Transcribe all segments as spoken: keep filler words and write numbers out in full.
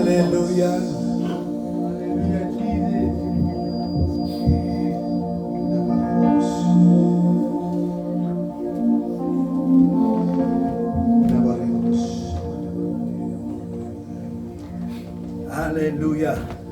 Hallelujah. Hallelujah.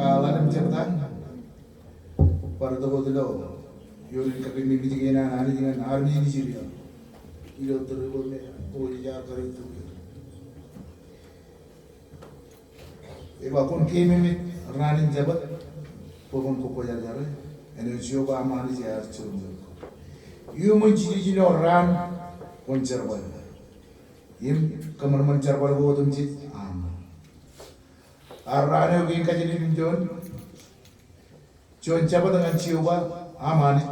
Ḷalem jebta. Bar itok wōt ilo ioon kakememej kein an Anij ñan armej in Israel ilo tōre ko me ej ar kar itok. Ej ba, kwōn keememej raan in Jabōt bwe kwōn kobbajarjare, āinwōt Jeova am Anij ear jilkinḷọk. Iuṃwin jiljino raan kwōn jerbal im kōṃanṃan jerbal ko otemjej aṃ. Ak raan eo kein kajjitōk in juon, juon Jabōt ñan Jeova am Anij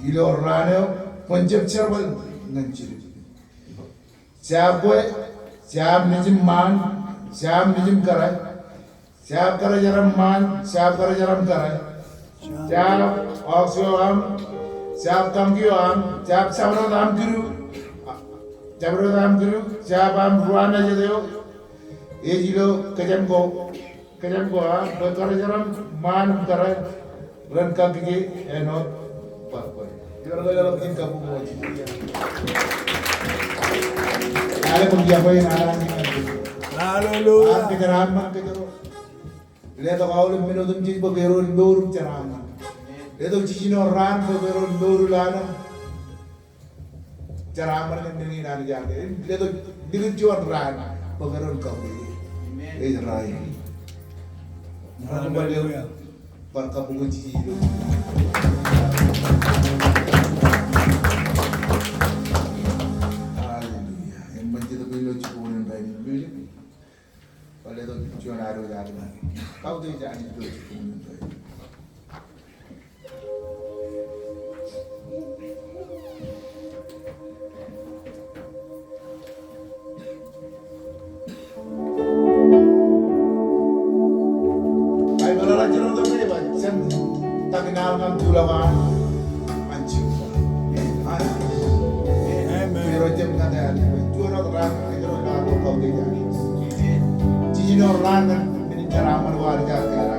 ilo raan eo kwōn jab jerbal ñan jidik. Jab kwe, jab mej im ṃaan, jab mej im kōrā, jab kōrā jeram ṃaan, jab kōrā jeram kōrā, jab oxen eo aṃ, jab donkey eo aṃ, jab jabdewōt aṃ kidu, jabdewōt aṃ kidu, jab aṃ ruwaan jet eo ej ilo kōjām ko, kōjām ko aṃ, bwe kōrā jeram ṃaan im kōrā ren kakkije āinwōt bar kwe. Ewōr ke letok in kabuñ eo. Lale bwe iọkwe in an Anij. Hallelujah. An kōjeraaṃṃan kōjro. Letok aolep men otemjej bwe kōjro en mour im jeraaṃṃan. Letok jiljino raan bwe kōjro en mour ilo aṃ jeraaṃṃan ñan men in Anij ear kōrā. Letok likūt juon raan bwe kōjro en kakkije. Amen. Ej rainin. Hallelujah. Bar kabuñ eo jiljino. Hallelujah. Eṃṃan, jet kwe ilo jibboñōn in rainin. Bar letok juon ad wōj ad kautiej Anij ilo jibboñōn in rainin. Baibōḷ ear jilkinḷọk bwe jen tak in aḷ ñan tulọk an, an Jeova. Amen. Amen. Ro jab ñan ear juon wōt raan rej ro kautiej Anij. Jiljino raan ñan men in jeraaṃṃan ko Anij ear kōrā.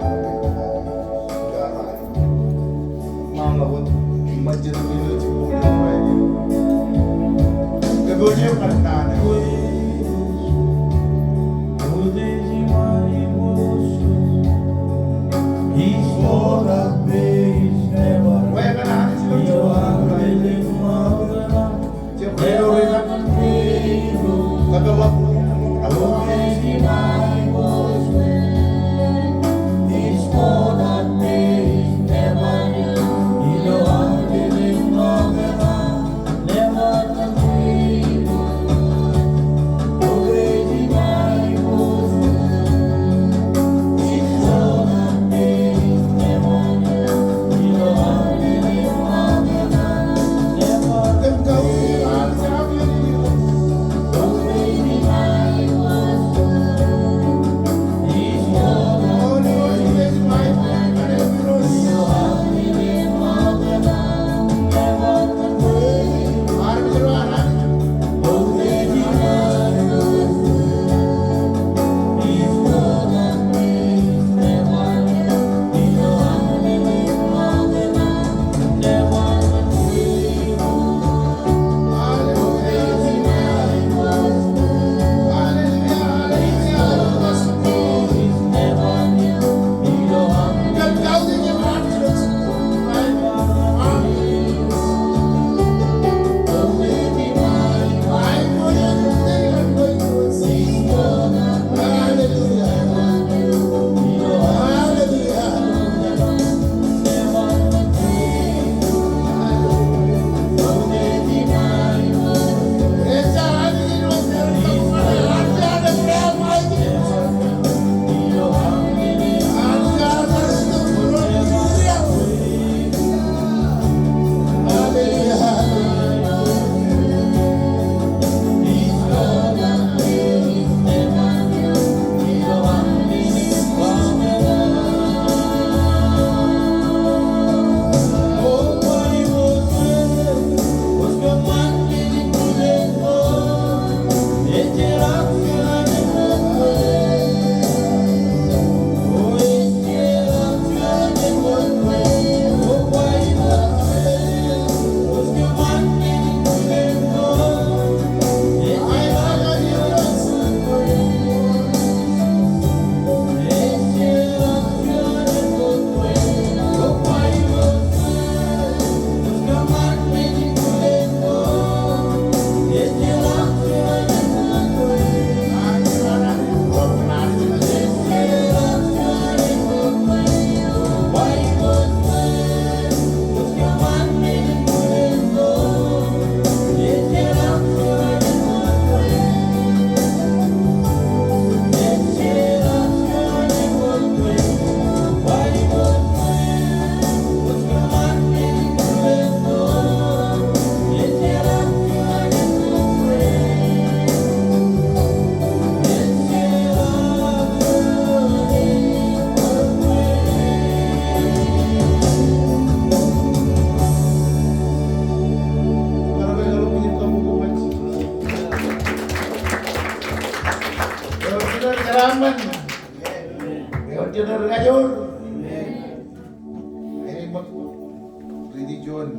Riiti juon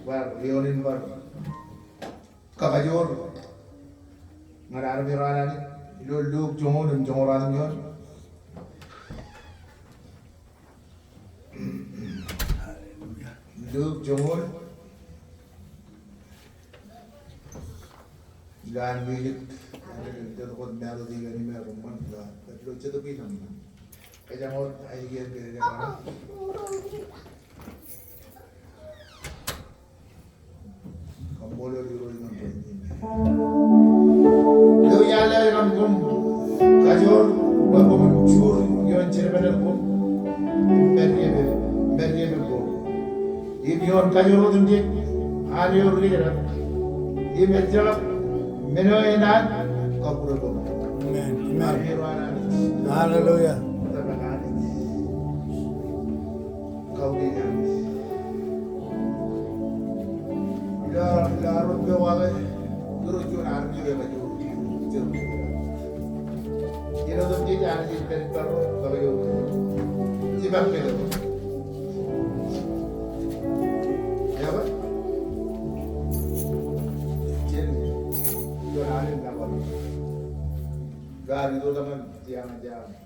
bar, eoon in bar kakajoor ñan armej ro Anij ilo Luk joñoul im joñoul ruatimjuon. Luk joñoul. Ilo an music, ilo jet wōt melody eo im ṃōk ilo, ilo jet wōt in ṃōk. Kōjeañ wōt aikuj in kōj. Kaṃṃoolol Irooj ñan kōm. Eo iar lewōj ñan koṃ kajoor bwe koṃwin juur ioon jerbal eo koṃ im meḷeḷe, meḷeḷe koṃ. Im ioon kajoor otemjej an eo ri-jeḷā im ejjeḷọk men eo enaaj kọkkure koṃ. Amen. Amen. Hallelujah. Kautiej Anij. Ilo, ilo armej eo wōt ke, ilo juon armej eo ekajoor. Ilo otemjej Anij ej pād ippārro, kajoor. Ij ba ke. Eo ba? Jen, juon armej eo ekajoor. Ilo armej eo ekajoor.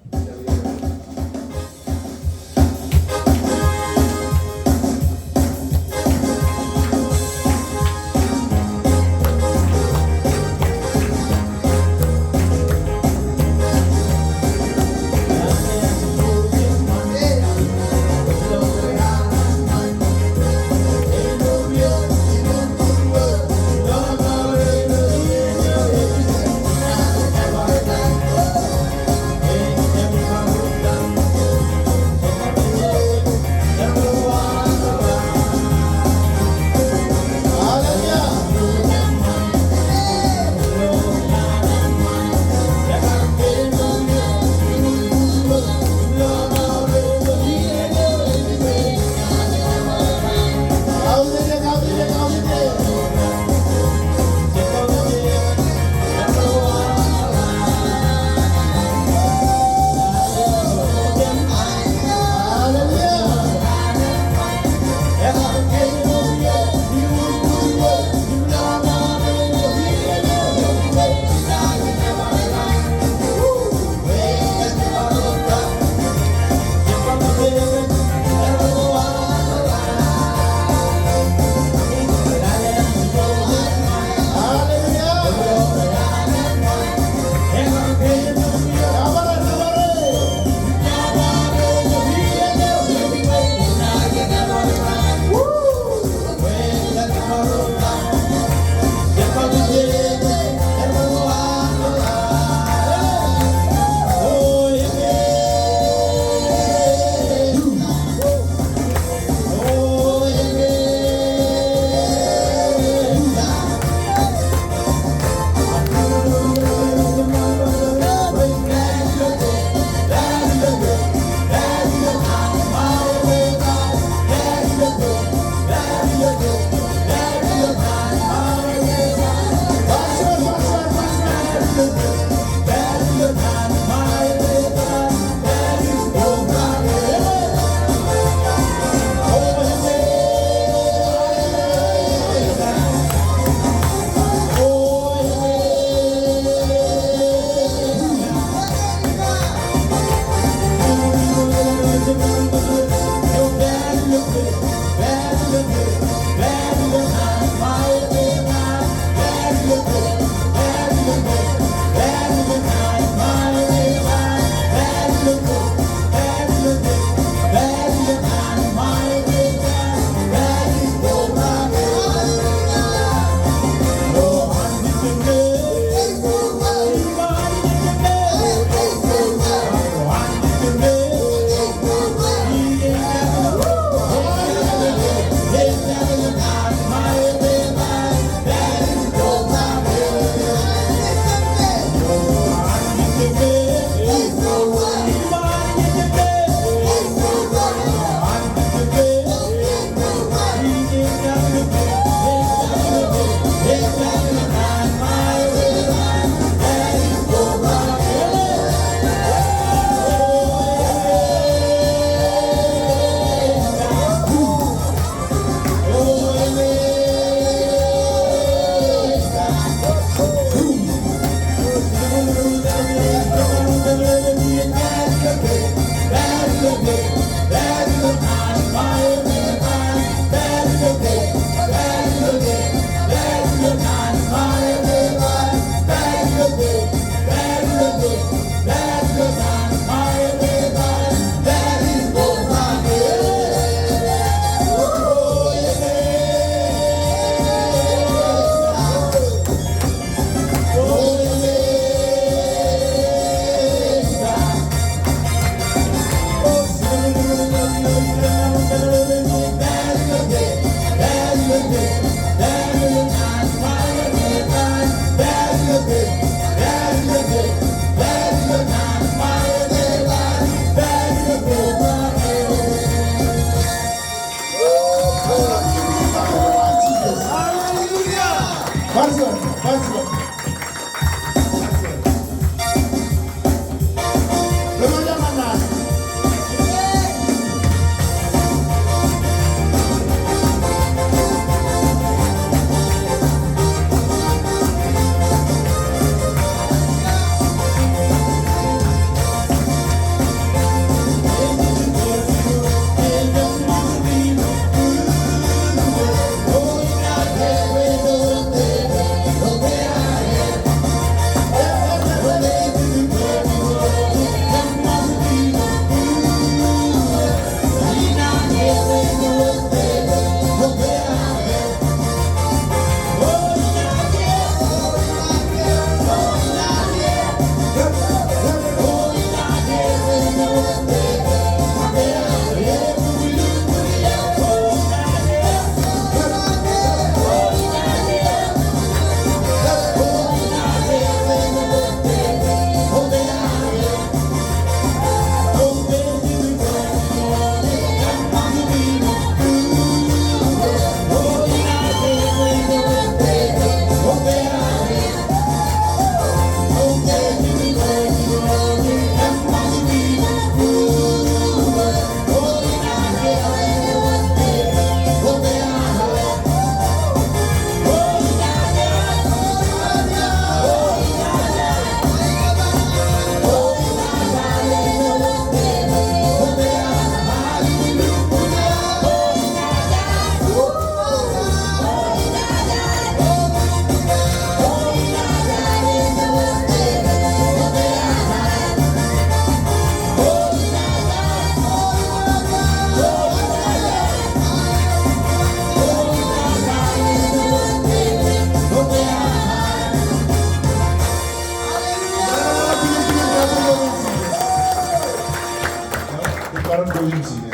Bar kōn im sile.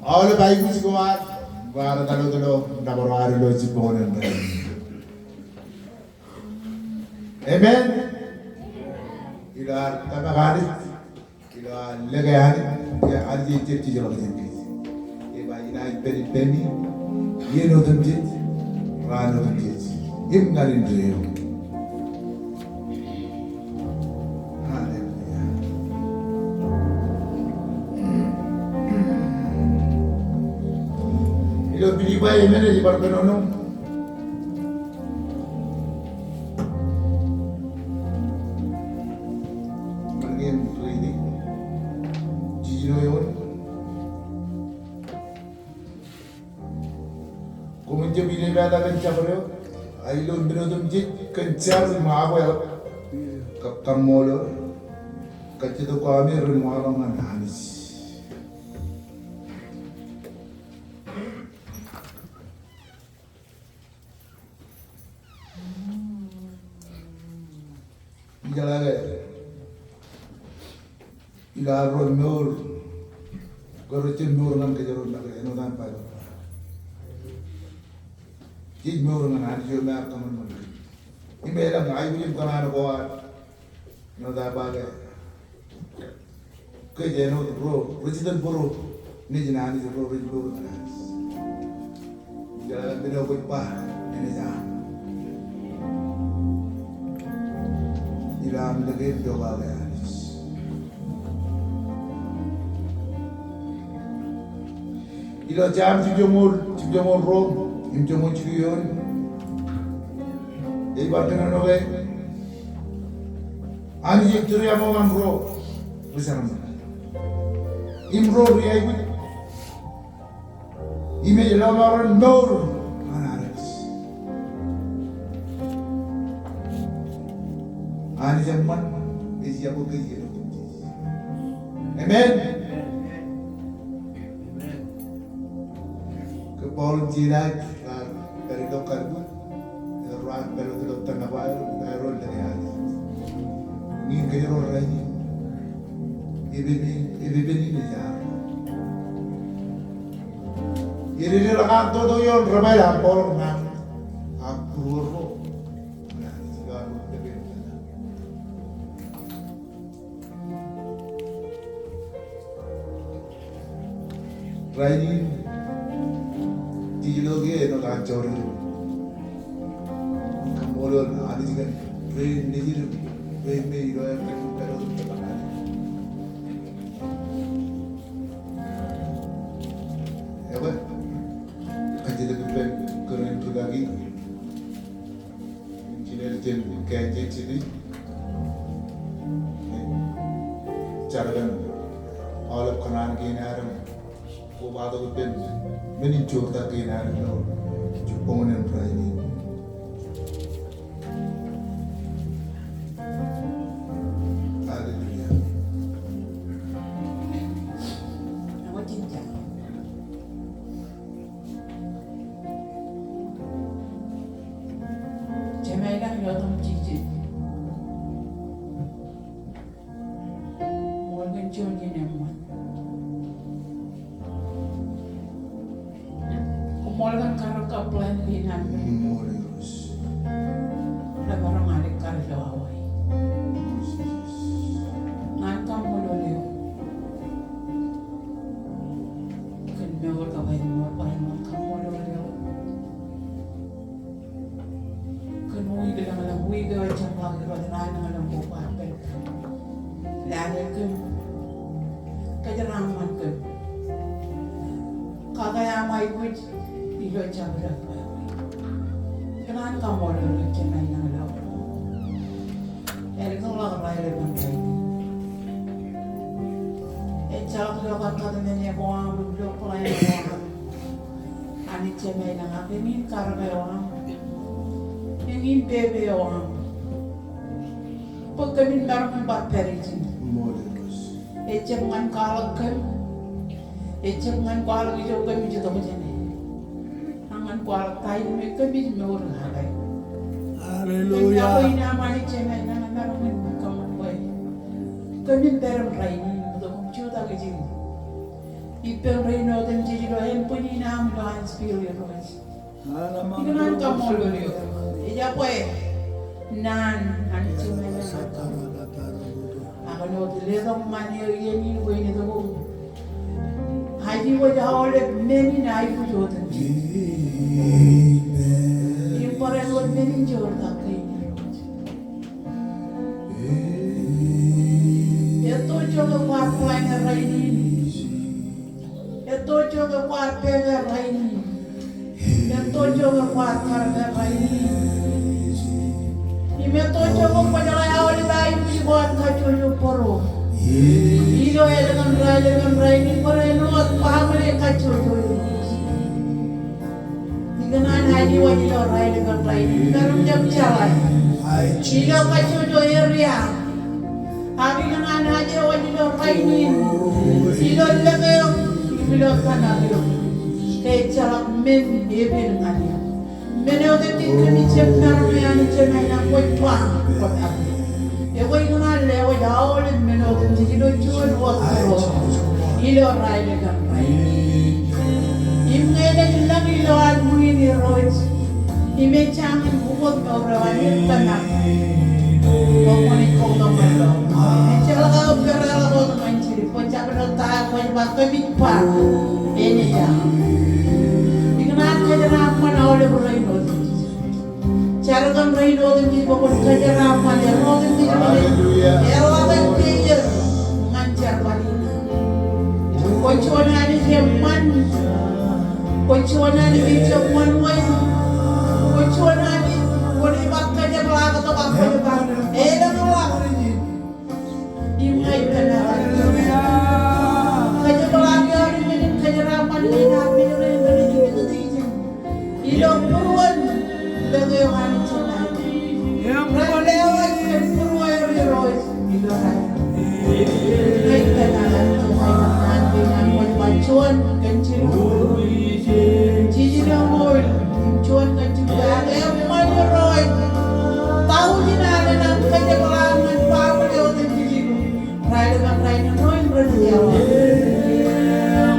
Aolep aikuj ko ad raar kaḷoḷḷọk, nōbar ad ilo jibboñōn in rainin. Amen. Ilo ad tōmak Anij, ilo ad lōke Anij, Anij ej jab jilkinḷọk jān kōj. Ej ba inaaj pād ippemi iien otemjej, raan otemjej, im ñan indeeo. Hallelujah. Ilo Pilippai emān ej bar kōnono. Bar kōn reading. Jiljino eoon. Koṃwin jab ilep etaṃ kōn jabdewōt, a ilo men otemjej kōn jar im akwāāl, kab kaṃṃoolol, kajjitōk ko ami ren waḷọk ñan Anij. Ijeḷā ke ilo ad ro mour, ke ro jab mour ñan kōjro make āinwōt an Baibōḷ. Jej mour ñan Anij eo me ear kōṃanṃan kōj. Im elōñ aikuj im kōṇaan ko ad āinwōt aō ba ke kōj āinwōt ro, ro rej itōn bōro nejin Anij, ro rej mour ñan Anij. Ijeḷā men eo kwōj ba, enaaj an. Ilo aṃ lōke im pokake Anij. Ilo Sam jibjeñoul, jibjeñoul ruo, im joñoul jilu eoon. Ej bar kōnono ke Anij ej tūriaṃo ñan ro ri-jeraṃṃan im ro ri-aikuj. Im ej lọmọọren mour ñan armej. Anij eṃṃan ej iọkwe kōj. Amen. Ke Paul im Silas raar pād ilo karbuñ, im raar pād ilo tōṇabaer, im raar lōke Anij. Ñe kōjro rainin, epepen in, epepen in ej arro. Ededeḷọk an toto ioon ri-bōlen Paul ñan, ak būruō ro. Ñan Anij ilo arro. Rainin, jej lo ke āinwōt an jorrāān. Kaṃṃoolol Anij kōn rein nejid im rein me ilo aer kōn pād wōt im tōmak Anij. Ekwe, kajjitōk ippān kōrā in rikaki. Engineer jān Kansas City. Jar kōn aolep kōṇaan kein ad im kobatok ippān men in joortak kein ad ilo jibboñōn in rainin. Hallelujah. Jemān ilañ ilo otemjej. Ṃool kōn juon iien eṃṃan. Koṃṃool kōn karōk kab plan kein an. Ṃool Irooj. Rej maroñ alikkar ilo Hawaii. Ñan kaṃṃoolol eok. Kōn mour kab āinwōt, bar āinwōt kaṃṃoolol eok. Kōn wiik lañlōñ, wiik eo ejjeḷọk Irooj, rej lañlōñ koba pād. Lale kōm, kōjeraaṃṃan kōm. Kake aṃ aikuj ilo jabdewōt. Kōn an kaṃṃoolol eok Jemān ilañ ilo. Ālikin ḷọk raelepen rainin. Ejjeḷọk ilo katkatmāne ko aṃ, ilo plan ko aṃ. Anij Jemān ilañ, ak eñin karōk eo aṃ. Eñin pepe eo aṃ. Bwe kōmin maroñ in bar pād ijin. Ejjab ñan kwaḷọk kōm. Ejjab ñan kwaḷọk ijo kōmij itok jāne. Ak ñan kwaḷọk ta in me kōmij mour kake. Hallelujah. Kōmij itok jān aṃ Anij Jemān ilañ, maroñ in kōṃṃan bwe Kōmin pād im rainin, ṃokta koṃ jutak ijin. Ippān rein otemjej ilo ānbwinnin aṃ ilo an Spirit, Irooj. Ikōṇaan kaṃṃoolol eok. Ejabwe naan Anij Jemem. Ak āinwōt letok ṃani eo iien in bwe en itok. Aje wōj aolep men in aikuj otemjej. Im barāinwōt men in joortak kein, Irooj. Etto ijo ke kwaar plan e rainin. Etto ijo ke kwaar pād e rainin. Etto ijo ke kwaar kar e rainin. Im etto ijo ke kwōjeḷā aolep aikuj ko an kajjojo bōro. Ilo ālikin raelepen rainin bwe ren wōt baaṃle kajjojo. Ikōṇaan aje waj ilo raelepen rainin, maroñ jab jeḷā. Ilo kajjojo area. Ak ikōṇaan aje waj ilo rainin. Ilo lōke eok, im ilo tōmak eok. Ke ejjeḷọk men epen ñan eok. Men otemjej kōmij jab maroñ e Anij Jemem, kwōj ba, kwōj ba. Ekwe ikōṇaan lewōj aolep men otemjej ilo juon wōt ro. Ilo raelepen rainin. Im ñe enaaj lañ ilo an ṃwiin Irooj. Im ej jañin ukōt mour eo an ej tōmak. Bwe kwōnaaj bōktok ṃōk ilo. Ejjeḷọk aō pereḷọk wōt ñan Jilip. Kwōj jab ilo ta, kwōj ba kōmij ba. Enaaj aō. Ikōṇaan kōjeraaṃṃan aolep rein otemjej. Jar kōn rein otemjej bwe kwōn kōjeraaṃṃan er otemjej bwe kwōn eḷḷọk er ñan jerbal in. Kwō juon Anij eṃṃan. Kwō juon Anij ejjab ṃan wōj. Kwō juon Anij kwōnaaj ba kōjepḷaaktok ak kwōj ba elōñḷọk. Im ña ij kōṇaan kōjepḷaak eo aolep men in kōjeraaṃṃan in armej rein rej ikōtijin ilo būruon lōke eo an Anij Jemem. Ren lewōj kōn būrueir Irooj ilo rainin. Ña ij kōṇaan kōjepḷaak kōn an kein an kwōj ba juon kōn jilu. Jiljino ṃool im juon kōn jilu ak eṃṃan Irooj. Taujin alen an kōjepḷaak ñan baaṃle otemjej ilo raelepen rainin ro in ren jeḷā.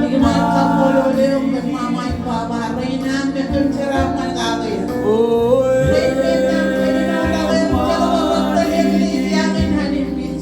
Ikōṇaan kaṃṃoolol eok kōn ṃaṃa im baba rein aṃ me kōm jeraaṃṃan kake er. Rein me kōm kōjenoḷọk er jeḷā rej tōl eklejia in an Anij.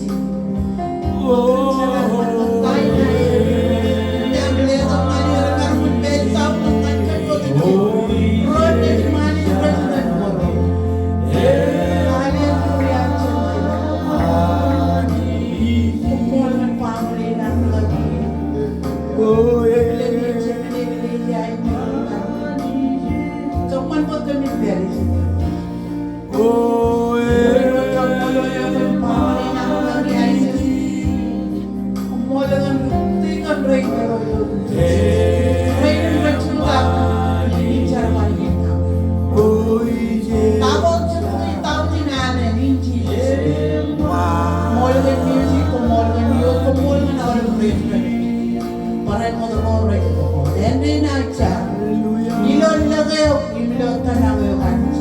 Ilo lōke eo im ilo tōmak eo Anij.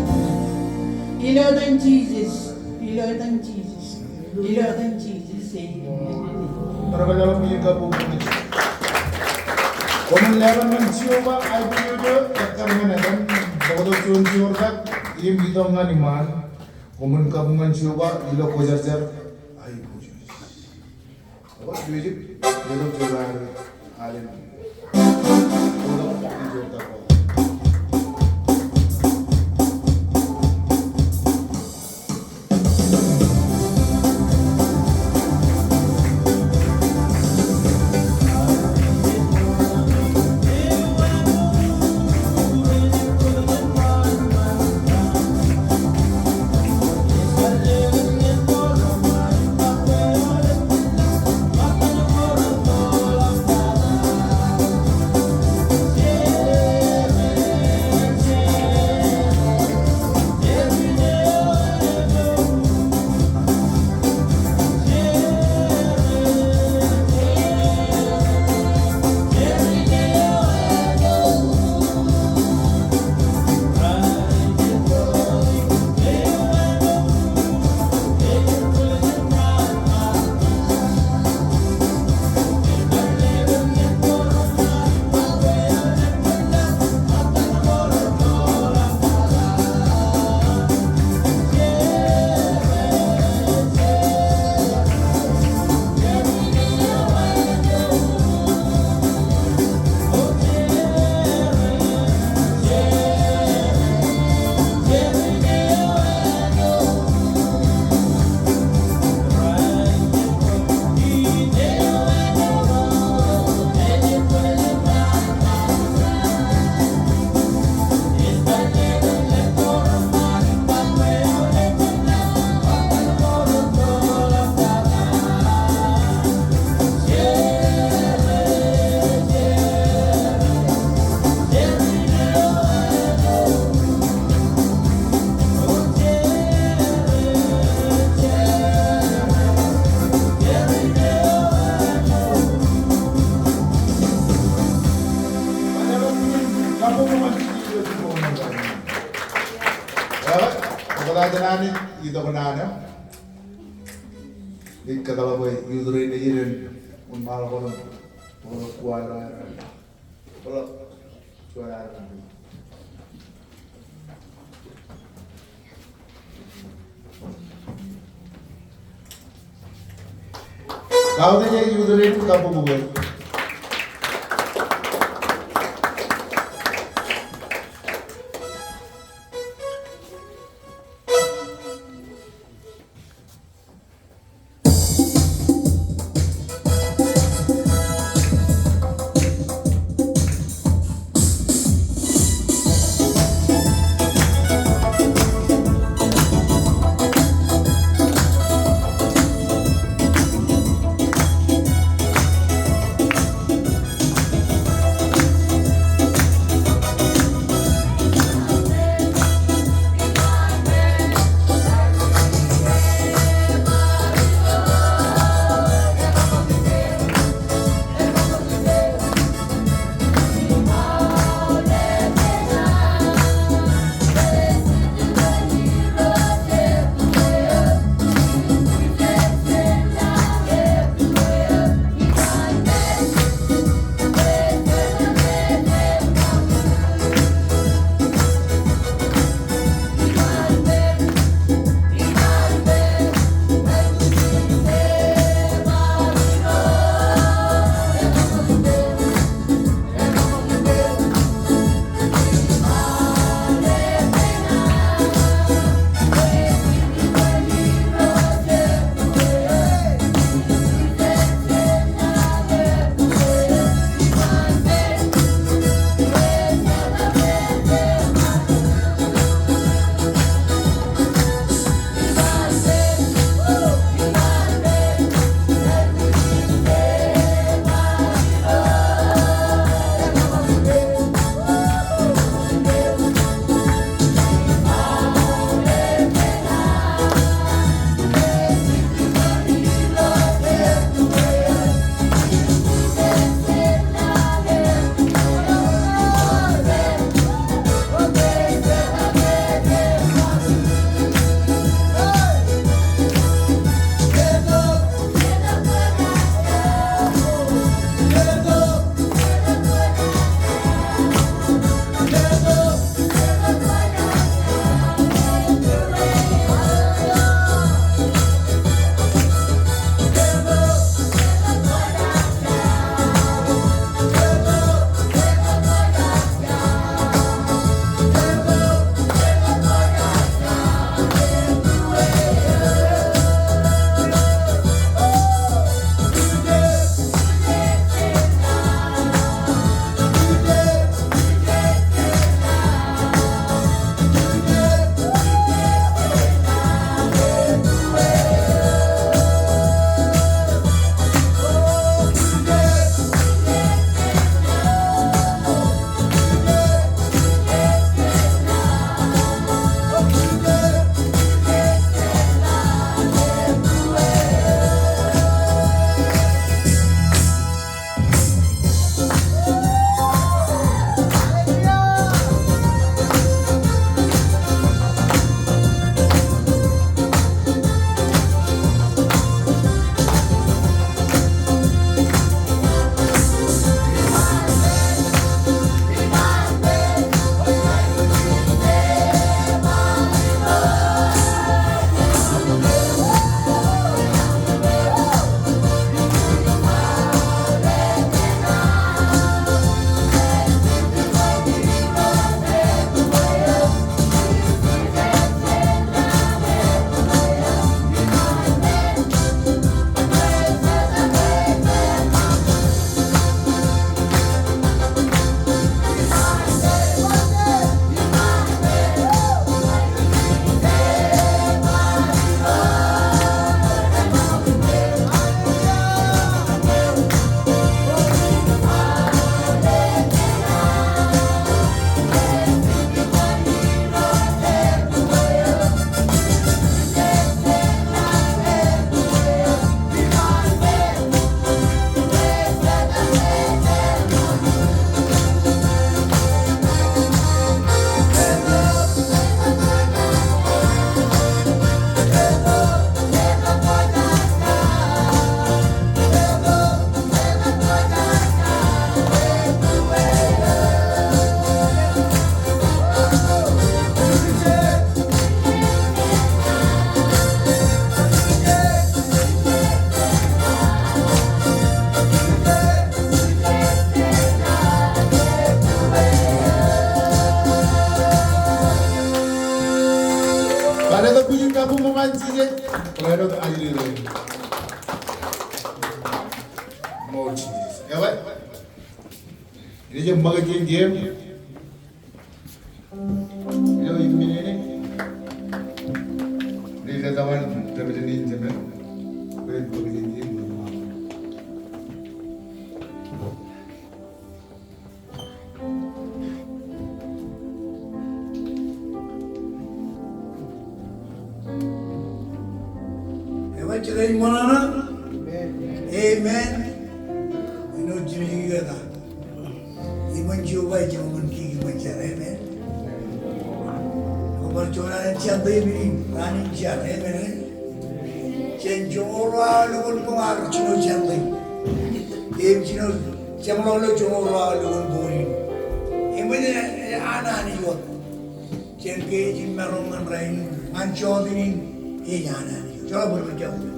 Ilo etan Jisōs. Ilo etan Jisōs. Ilo etan Jisōs. Amen. Bar kōjjeḷọk bwijin kabbokbok. Koṃwin leḷọk ñan Jeova aiboojoj, ekkar ñan etan, bōktok juon joortak im itok ñan iṃaan. Koṃwin kabuñ ñan Jeova ilo kwōjarjar aiboojoj. Itok naan eo. Ij kōtḷọk bwe youth rain ej ren wōnṃaanḷọk bōlen bōlen kuwar. Bōlen kuwar. Kautiej youth rain kabbokbok. Ewa. Ilo ṃōkaj in jeiṃ. Ilo im minene. Ilo ilo tawal tōpar in jeiṃ. Ilo ṃōkaj in jeiṃ. Ewa, jen ṃōṇōṇō. Amen. Āinwōt jimjuon eo ta. Iban Jeova ej jemān kiki ṃōn jar. Amen. Bar juon alen jar, iban raan in jar. Amen. Jān joñoul ruo awa lukkuun boñ ar jino Sunday. Im jino jeṃḷọk ilo joñoul ruo awa lukkuun boñ in. Im ej, ej an Anij wōt. Jān ke ej maroñ ñan rainin, ñan jota in ej an Anij. Joḷọk bōd ilo jota.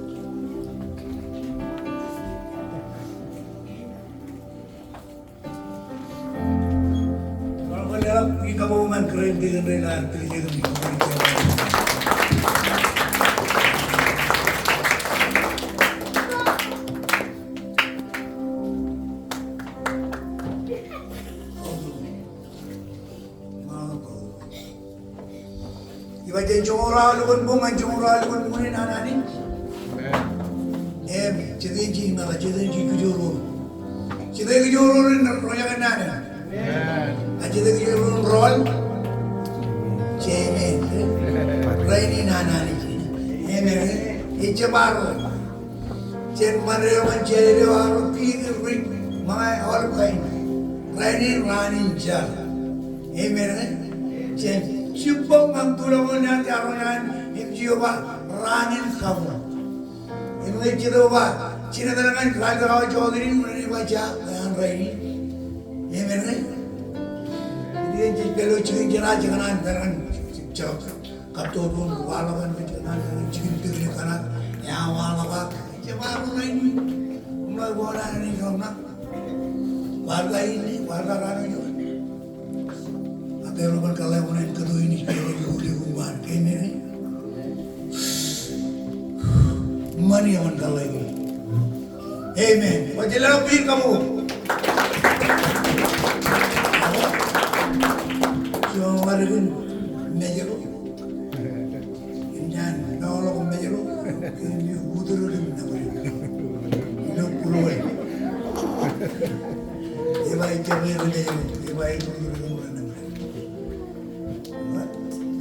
Iba jān joñoul ruo awa lukkuun boñ ñan joñoul ruo awa lukkuun ṃōṇōṇō in an Anij. Amen. Im, jete in jej ña, jete in jej kōjro ro. Jete kōjro ro in roñjake naan. Amen. A jete kōjro ro in rool. Amen. Rainin an Anij. Amen. Ejjab arro. Jān Ṃande eo ñan Jādede eo arro, Piter, Rik, ṃōñā, aolep kain. Rainin raan in jar. Amen, ñe? Jān jibboñ ñan tulọk eo naan, jaar eo naan, im Jeova raan in kabuñ. Im ñe jet eo ba, jined eṇ ñan raan eo awa jota in, ñe ej ba ja, ñan rainin. Amen, ñe? Ij pād ilo jikin jeṇe, jikin an, jikin an, jikin an, Kab to bun waḷọk an kōj kōṇaan, jikin picnic kōṇaan, ewaḷọk ak, ejjab arro rainin. Im ḷak, bar kōṇaan in ijin ḷọk. Bar kōṇaan in, bar kōṇaan in ijin. Ak eḷap an kōḷḷā eo an kōto in ij pād ilo ṃani eo an kōḷḷā in. Amen. Wajilọk pād kabuñ. Juon wāween mejro. Im jān ṇa ḷọk mejro. Im ij utrōk im nōbar. Ilo būruō. Ej ba ij jab ri mejro. Ej ba ij utrōk im nōbar.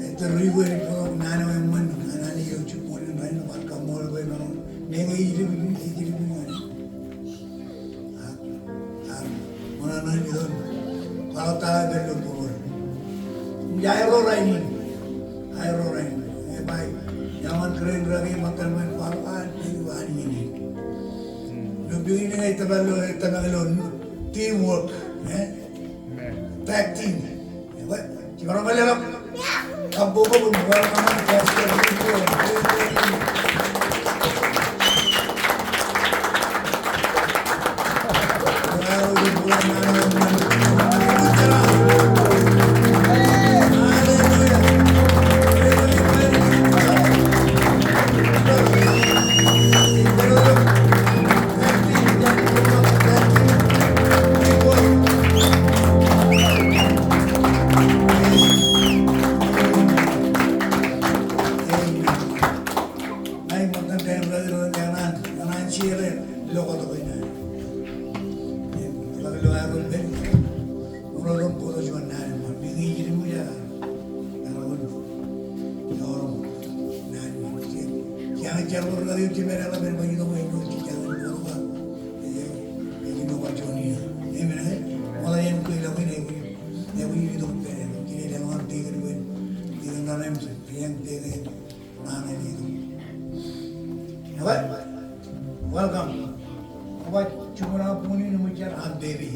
Ej tōre ri bwe ej bōk naan eo eṃṃan, naan eo ej jibboñ in rainin, bar kaṃṃoolol bwe emaroñ meñe ijin, ijin ñan. Ak, ak, ṃōṇōṇō in itok, kwaḷọk ta eo ej pād ilo būruō. Im aerro rainin, aerro rainin, ebai, eṃṃan kōrā in rake ṃōttan ṃōn kwaḷọk an, ej ba an iien in. Ilo picnic ej tōpar ilo, ej tōpar ilo teamwork, eh? Amen. Tag team. Ewōr, jiṃor ṃōk leḷọk. Kabbokbok im welcome Pastor Rick. Hallelujah. Welcome. Ewōr, juon aō bun in eṃōj jar an baby.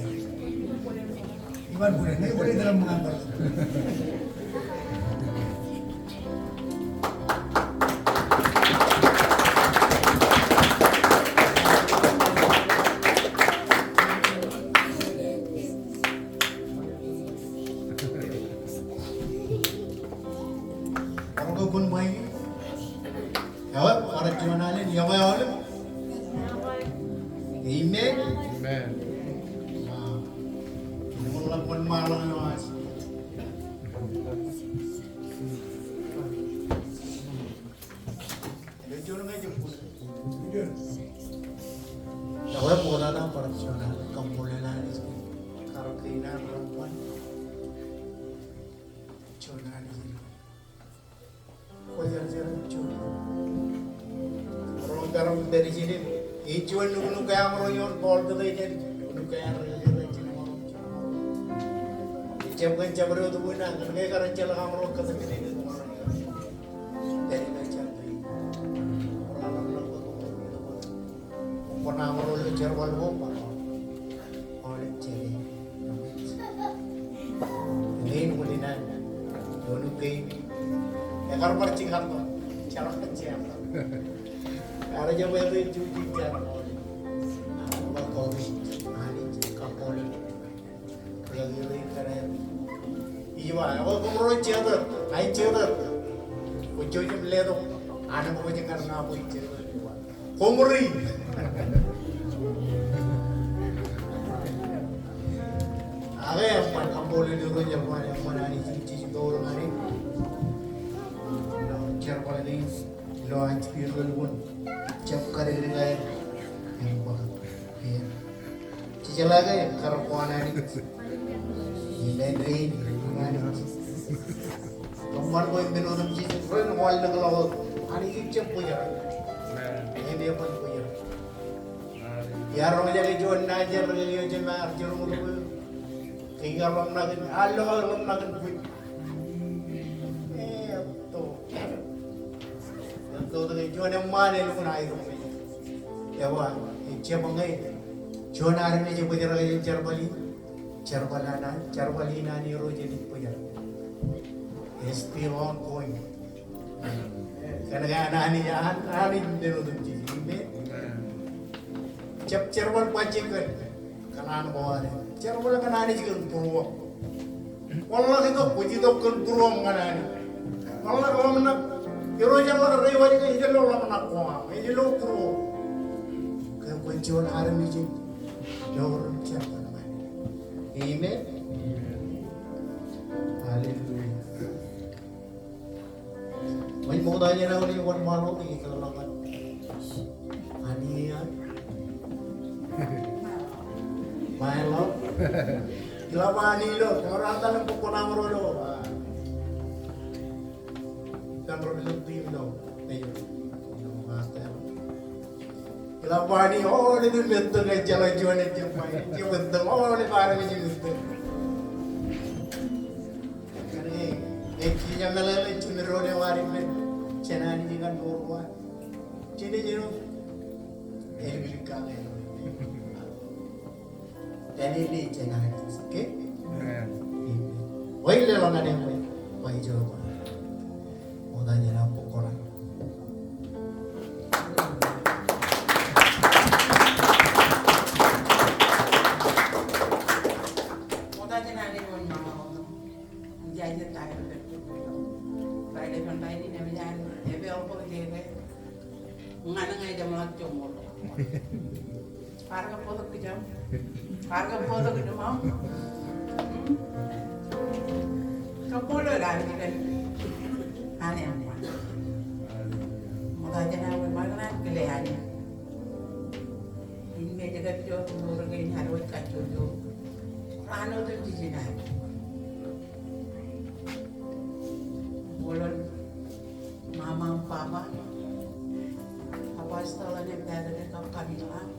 Iban bun in, ñe bun in ej ṃōñā bar. Ewōr, bar juon alen, ewōr aolep. Amen. Amen. Wow. Ilo ḷọk wōnṃaanḷọk eo aṃ. Ilo juon ñe ej bōk. Ewōr ṃoktata bar juon alen kaṃṃoolol Anij kōn karōk kein an ro ṃṃan. Juon Anij. Kwōjarjar juon. Ro karom pād ijin im. Ej juon nuknuk ke aṃro ioon Paul kōtō ej, nuknuk ke an ri, ri, ri, ri, ri. Ejjab kōn jabdewōt wūnin, ñan ke kar jeḷā aṃro kōtō kōn ej. Pād ilo jabdewōt. Ro karom pād ijin im. Kwōn aṃro ilo jerbal ko, kwōn aṃro ilo jerbal. Eñin, wūnin an, nuknuk kein. Ekar bar jikar tok. Jeḷak kōn jeḷak. Ear jab āinwōt juon jikar tok. Ear bar tok. Anij, kaṃṃoolol. Ij ba, ekwe koṃro jatōt, ij jatōt. Kwōj jouj im letok, an kwōj ñan ña bwe ij jatōt. Koṃri. Ak eṃṃan, kaṃṃoolol Irooj, eṃṃan, eṃṃan Anij, jej mour ñan e. Jerbal kein, ilo aer spiritual wōn. Jab kadikdik aer. Im ba, e. Jejeḷā ke kar kōṇaan Anij. Amen. Amen. Kōṃṃan bwe men otemjej ren wanlōñḷọk wōt. Anij ejjab bōjrak. Amen. Amen. Bōjrak. Iar roñjake juon naaj er eo jema ar jeroñ ro. Ke ikar ḷōmṇak in, al ḷọk ḷōmṇak in, ḷōmṇak in bwij. Eo, to. Eo, to, to, juon eṃṃaan elukkuun aerok me. Eo, ejjab ñe juon armej ebōjrak jān jerbal in. Jerbal an, jerbal in an Irooj ej bōjrak. It's still ongoing. Kōn ke an Anij, an, Anij men otemjej. Amen. Jab jerbal bajjek kōn kōṇaan ko ad. Jerbal kōn Anij kōn būruōṃ. Ṃōḷḷọk itok, kwōj itok kōn būruōṃ ñan Anij. Ṃōḷḷọk ḷōmṇak. Irooj eḷak reiwaj ke ejjeḷọk ḷōmṇak ko aṃ. Ejjeḷọk būruōṃ. Ke kwōn juon armej in mour im jerbal ñan Anij. Amen. Hallelujah. Ṃōj ṃokta jān aō ej wōnṃaanḷọk ij tōl ḷọk ñan Anij. Ṃae ḷọk. Ilo ba Anij ilo, ewōr an talen bōk kuṇaṃ ro ilo. Kōn ro ilo tim ilo. Ilo ba Anij, o, ilo tim ettōr ejjeḷā juon ejjab ba, ejjab ettōr, o, ilo ba Anij ilo ettōr. Kōn ke, ej, ej meḷeḷe, ej jimedwōj eo ad ippān jān Anij ñan mour ko ad. Jen ej āinwōt, ej likar āinwōt. Āinwōt jān Anij, okay? Amen. Amen. Bwe leḷọk ñan eok, bwe ijo ko. Ṃokta jān aō bōk kuṇaṃ. Ṃokta jān aō ej wōnṃaanḷọk. Im jaje ta eo pād. Bar ilo ippān rainin eṃōj an epeḷ ko ijeke. Ñan ñe ejeṃḷọk joñoul. Bar kab bōktok kōj aṃ. Bar kab bōktok kōj aṃ. Hmm? Kaṃṃoolol Anij kōn an eṃṃan. Ṃokta jān aō ṃōk an kile Anij. Im ej kab ijo mour kein ad wōj kajjojo. Raan otemjej in ad. Ṃool ḷọk mama im baba, apostol eo ej pād ilo kab kamiḷ ḷọk.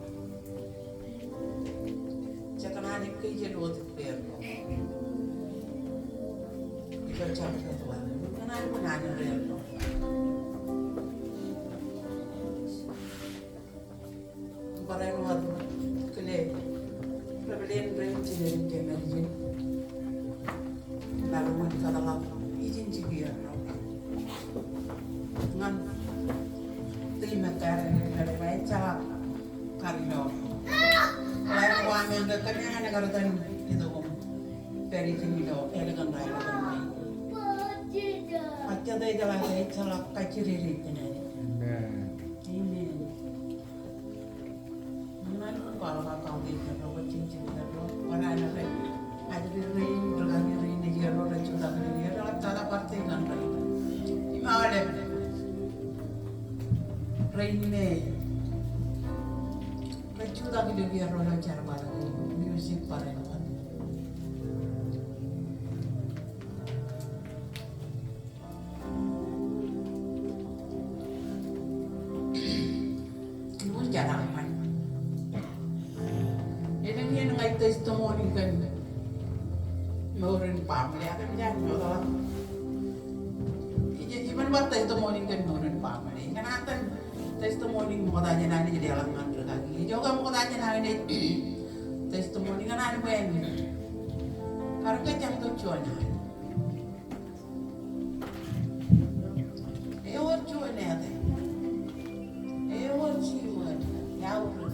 Jekōṇaan ekkejel wōt ippāerro. Ijo jab wōt wa. Kōṇaan bwe naan erro. Barāinwōt kile rebōlen ren jinen kemāljen. Bar wōj kōtḷọk ijin jikier ro ñan tōl im ekkar ren bar jeḷā kar ilo. Bar wa men ke kōmeañ an kar tōl itok im pād ijin ilo ālikin raelōñ in. Ak jete jeḷā ke ej jeḷā kajjidikdik jān Anij. Amen. Amen. Ñan Kwaḷọk aō kautiej erro, kwōj jinjin erro, kwōnaaj rej ajri rein, ri kaki rein ej erro, rej jutak ilo iien, rej tata bar tōl ñan rein. Im aolep rein me rej jutak ilo iien erro rej jerbal ilo music bar eo. Lukkuun jeḷā kōṃṃan. Elōñ iien ña ij testimony kōn mour in baaṃle, ak eṃōj an ñoḷọk. Ij, iban bar testimony kōn mour in baaṃle. Ikōṇaan testimony ṃokta jān an ij leḷọk ñan ri kaki. Ijoke ṃokta jān an ij testimony ikōṇaan bwe en kar ke jañ tok juon an. Ewōr juon ete. Ewōr juon. Ewōr.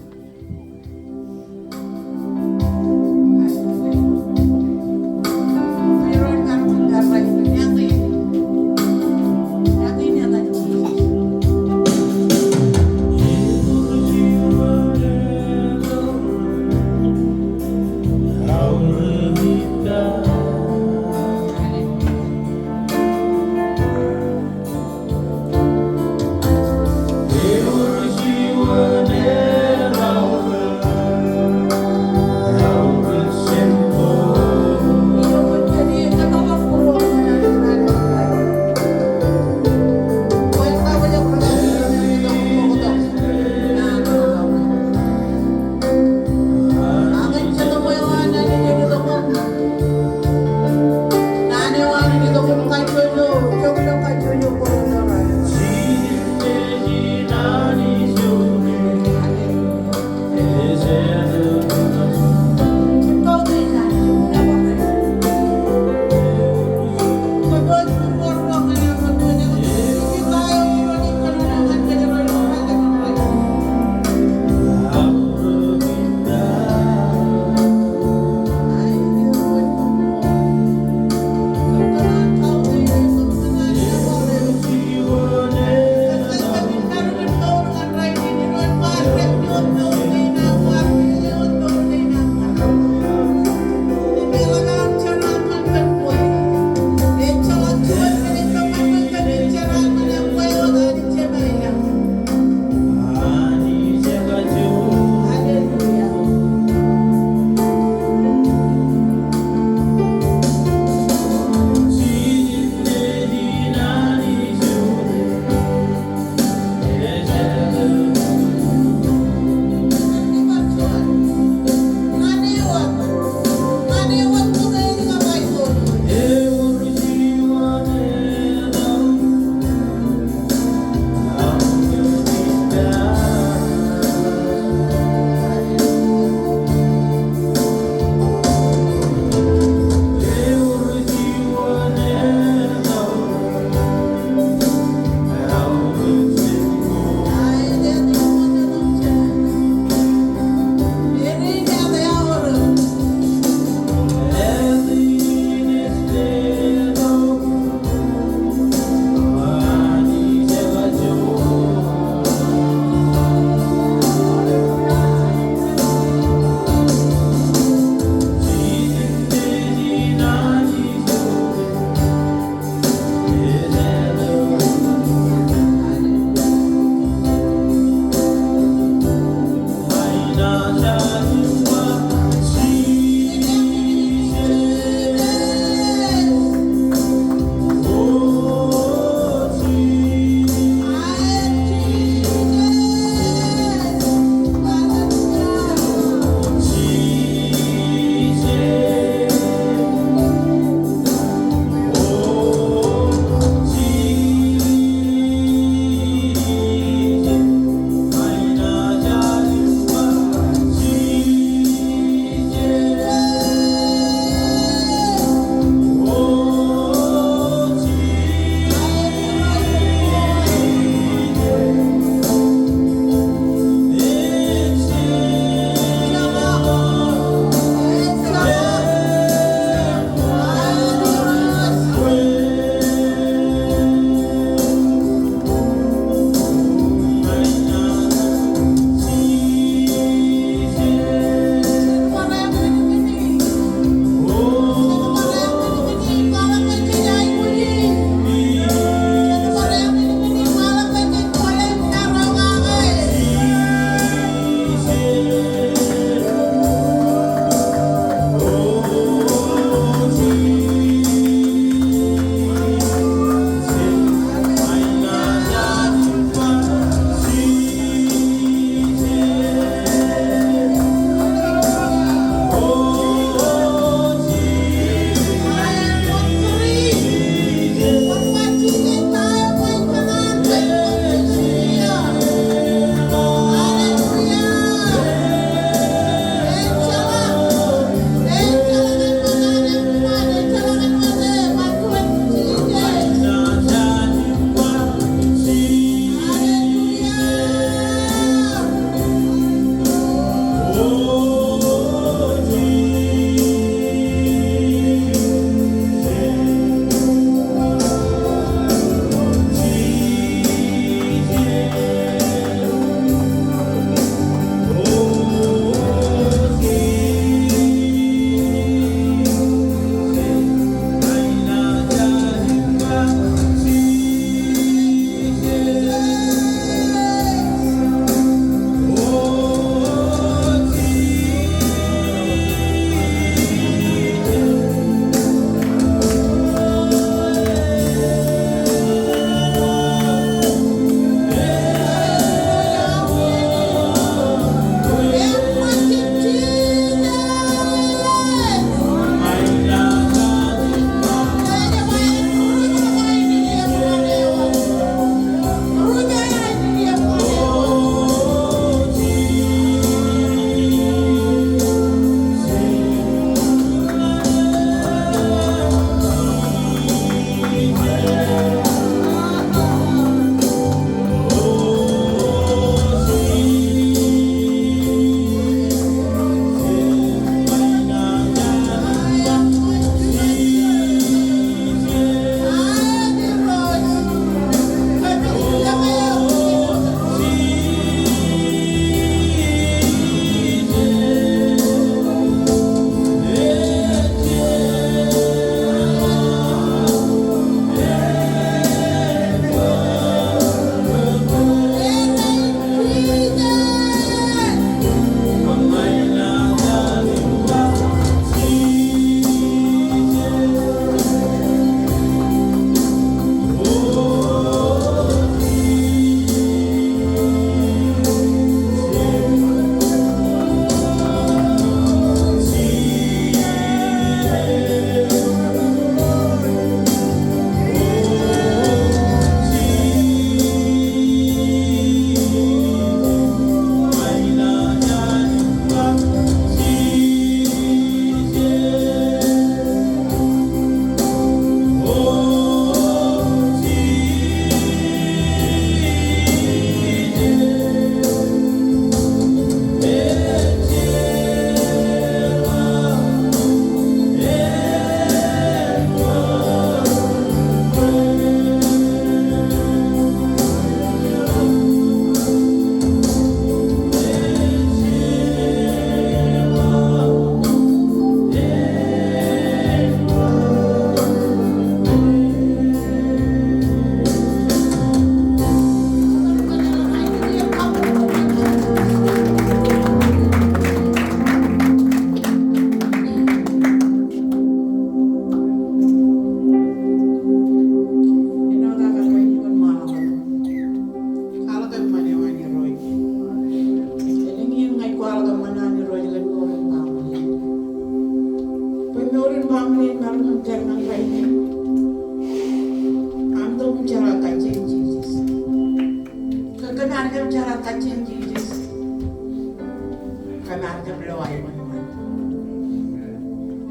Kōm ar jab lo aenōṃṃan.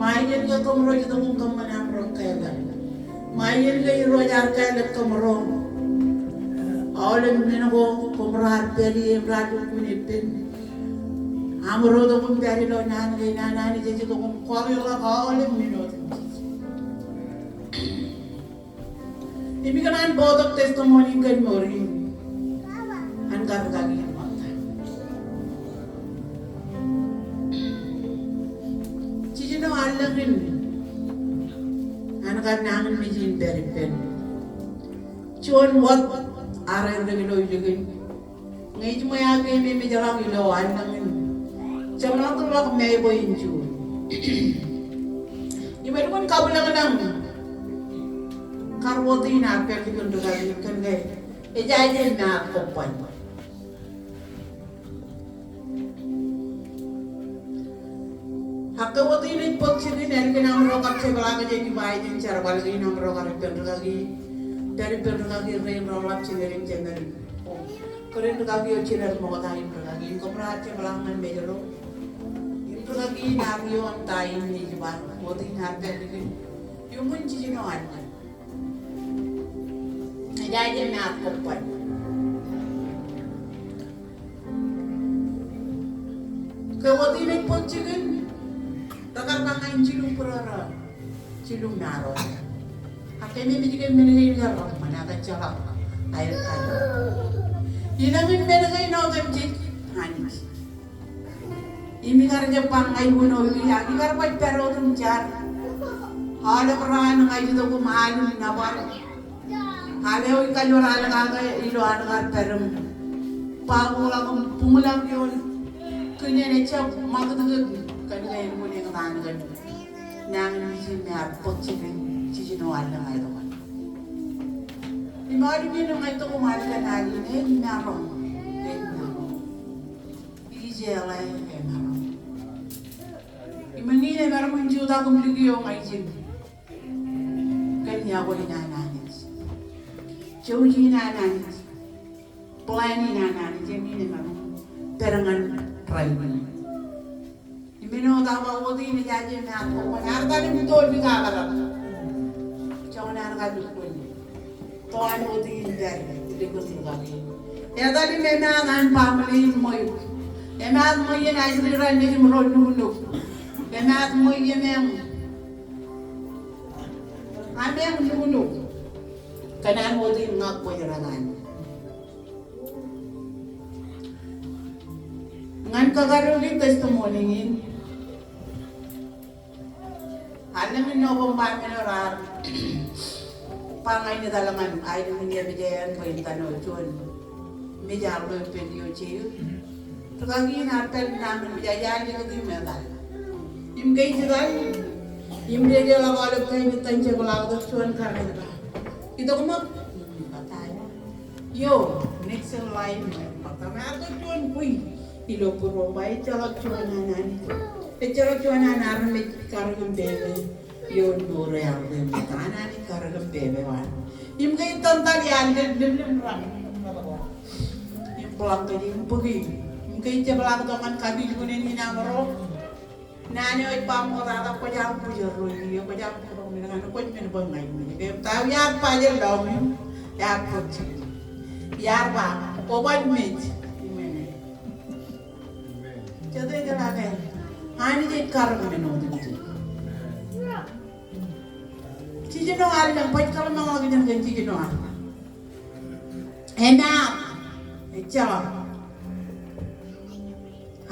Ṃae iien ke kōmro itok im kōṃṃan aṃro kāālōt. Ṃae iien ke Irooj ear kāālōt kōmro. Aolep men ko kōmro ar pād ie im raar lukkuun ippān. Aṃro itok im pād ilo naan kein an Anij ej itok im kwaḷọk aolep men otemjej. Im ikōṇaan bōktok testimony kōn mour in an kar rūkaki in ṃōtta. Jiljino allōñ in an kar nañinmej in pād ippān. Juon wōt arerrek ilo ilikin. Ñe ij ṃool aō keememej ḷọk ilo allōñ in, jeṃḷọk ḷọk Meibo in June. Im elukkuun kabwilōñlōñ kar wōt in ar pād ilikin rūkaki kōn ke ejaje im ear kobban. Ak ke wōt in ej bōk jikin, ālikin aṃro kar jepḷaak jān iba ijin jerbal kein aṃro kar ippān rūkaki, pād ippān rūkaki rein reḷap jimerin jemerin. Kōrā in rūkaki eo jined ṃokta in rūkaki in kōmro ar jepḷaak ñan Meibo. Im rūkaki in ar ioon ta in ej ba wōt in ar pād ilikin. Iuṃwin jiljino allōñ. Ejaje im ear kobban. Ke wōt in ej bōk jikin, rekar ba ñan jilu būrōrō, jilu maro. Ak keememej ke men kein ke reṃṃan ak ejjeḷọk aer kain. Ilōñ in men kein otemjej Anij. Im ikar jab ba ña iwōn eo, ak ikar baj pād wōt im jar. Aolep raan ña ij itok im al im nōbar. Al eo ij kajoor al kake ilo an kar pād im ba ḷọk im buñlọk ioon kōn en ejjab ṃakūtkūt kōn ke en wūn eñtaan kōn nañinmej in me ear bōk jikin jiljino allōñ eo aō. Im aolep iien ña itok im al kōn al in, emaroñ, emaroñ. Ijeḷā emaroñ. Im eñin emaroñ in jutak im likio ña ijin kōn iọkwe in an Anij. Jouj in an Anij. Plan in an Anij, eñin emaroñ pād ñan rainin. Im āinwōt aō ba wōt in ejaje im ear kobban, ear etal im toon ikakōḷḷap. Joñan an kar lukkuun toon wōt in pād ilikin rūkaki. Etal im emaat an family in ṃweiuk. Emaat ṃweien ajri raṇ nejim ro nuknuk. Emaat ṃweien eṃ ameañ nuknuk kōn an wōt in ña kwōj rōñan. Ñan kakadooki testimony in, allōñ in November men eo raar ba ña in etal ñan aelōñ in Ebeye bwe in tano juon mejāḷ eo ippān iojeik. Rūkaki in ear pād nañinmej, ej al likūt im etal. Im ke ij etal, im dedeḷọk aolep kain itōn jepḷaaktok juon karin ba, itok ṃōk? Io, next in line, ṃōk. Ṃōk, ear itok juon bwe ilo būruōṃ ba ejjeḷọk juon an Anij, ejjeḷọk juon an armej karōk im pepe ioon mour eo aō, im an Anij karōk im pepe eo an. Im ke ij tōn etal, iar lōmlōm raṇ im blanket im bōki. Im ke ij jepḷaaktok ñan kapijuknen in aṃro, naan eo ej ba ṃoktata, kwōj aṃ bōjrak ro ie, kwōj aṃ bōjrak men kaṇe, kwōj men bwe ña ij mej. Ke ta eo iar ba, ej lọñiō, iar bōk jikin. Iar ba, kwō ban mej. Amen. Jete jeḷā ke Anij ej karōk men otemjej. Jiljino allōñ, baj kōḷmānḷọkjeṇ kōn jiljino allōñ. Emaat, ejjeḷọk.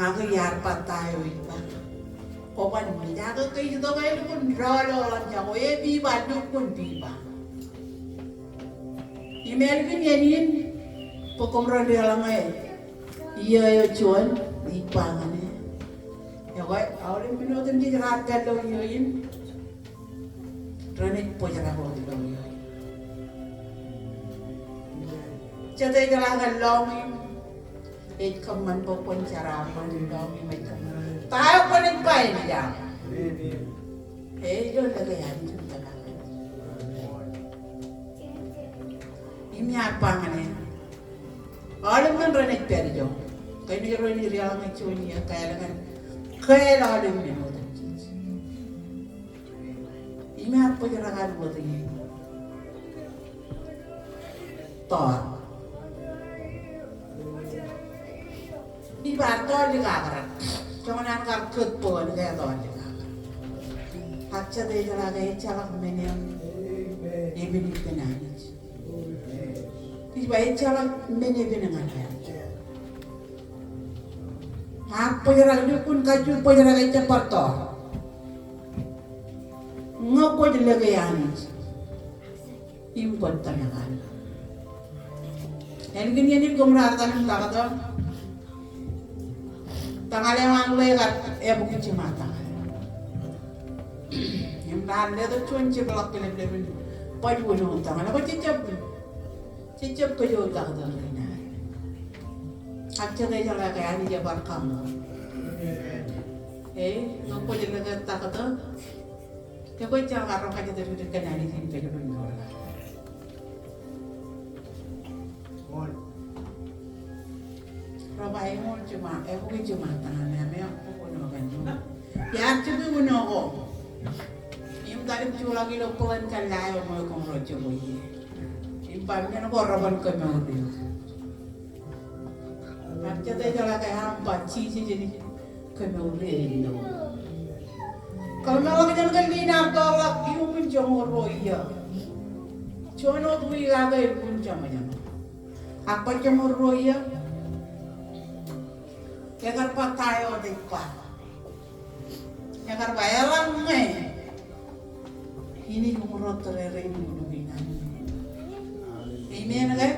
Ak iar ba ta eo ej ba, kwō ban mej. Ak ke ej itok, elukkuun doḷoḷ jako, epipa, lukkuun pipa. Im ālikin iien in, bwe kōmro deḷọñe iiō eo juon, ij ba ñan e, ekwe aolep men otemjej raar pād ilo iiō in, renaaj bōjrak wōt ilo iiō in. Jete jeḷā ke lọñiō ej kōṃṃan bwe kwōn jeraṃṃan, lọñiō ej kōṃṃan ta eo kwōnaaj ba en jeraṃ. Ej lo lōke Anij im tōmak. Im iar ba ñan e, aolep men renaaj pād ijo. Kōn ro rej deḷọñ juon iiō, kāāl ñan, kāāl aolep men otemjej. Im ear bōjrak an wōt ie. Tọọr. Ij bar tọọr likakrak. Joñan an kar kōt bōk ñan ke tọọr likakrak. Ak jete ejeḷā ke ejjeḷọk men eṇ epen ippān Anij. Ij ba ejjeḷọk men epen ñan e. Ak bōjrak, lukkuun kajju bōjrak, ejjab bar tọọr. Ñe kwōj lōke Anij im kwōj tōmak an. Ālikin iien in kōmro ar etal im taktō. Tōñal eo an ḷe kar ebukwi jiṃa tōñal. Im raar letok juon jepḷọk kileplep in baj wūno tōñal. Ak jejjab, jejjab kōj eo taktō rein ad. Ak jete ejeḷā ke Anij ebar kaṃṃool. Ej, ñe kwōj lōke taktō. Ke kwōj jeḷā kar ro kajjitōk kōn Anij in kōjro in ro. Ro ba eñoul jiṃa, ebukwi jiṃa tōñal, im ear bōk wūno kōn eṇ. Iar jibwe wūno ko. Im etal im juḷọk ilo bōlen kōn ḷae eo ṃōj kōmro jibwe ie. Im ba men ko reban kōmour eok. Ak jete ejeḷā ke aṃ ba Jisōs ej kōmour eṇ. Kōḷmānḷọkjeṇ kōn lien aṃ tọọrḷọk iuṃwin joñoul ruo iiō. Juon wōt wiik ak elukkuun jeṃōjṃōj. Ak baj joñoul ruo iiō. Ekar ba ta eo ej ba. Ekar ba eḷaññe in ij uñūr ro tōre rein im uduki naan in. Amen ke?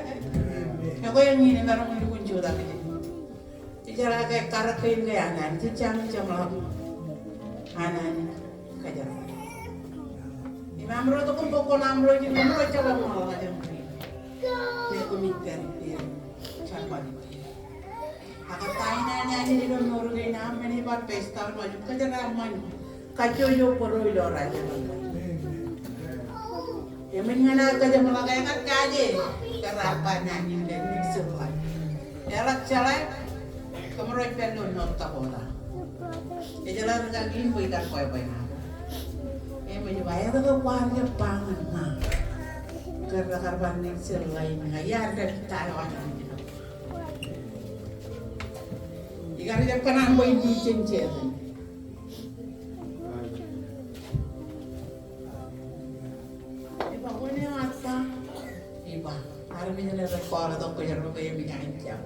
Ekwe eñin emaroñ in lukkuun jutak ijin. Ijeḷā ke karōk kein ke an Anij, jej jañin jeṃḷọk an Anij kōjro. Im amro tok im bōk kuṇaṃro ijin, kōmro jab eṃṃanḷọk jān ri. Im koṃij pād ippāer, jar bar ippāer. Ak ta in an Anij ilo mour kein aṃ, men ej bar pād down waj im kōjro eṃṃan kajjojo bōro ilo raelep in. Eṃōj ñan aō kōjeṃḷọk, ekar jaje, kōn raar ba naan in ke next life. Eḷak jeḷā, kōmro ej pād ilo North Dakota. Ejeḷā rūkaki in bwe ikar bwebwe ñan. Eṃōj ba etke kwaar jab ba ñan ña kōn rekar ba next life in ña, iar jab ta eo an Anij. Ikar jab kōṇaan bwe in ri jān Setan. Iba, wōn eo ear ba? Iba, armej ṇe rej kọọrtok kōjro bwe eṃōj an jab.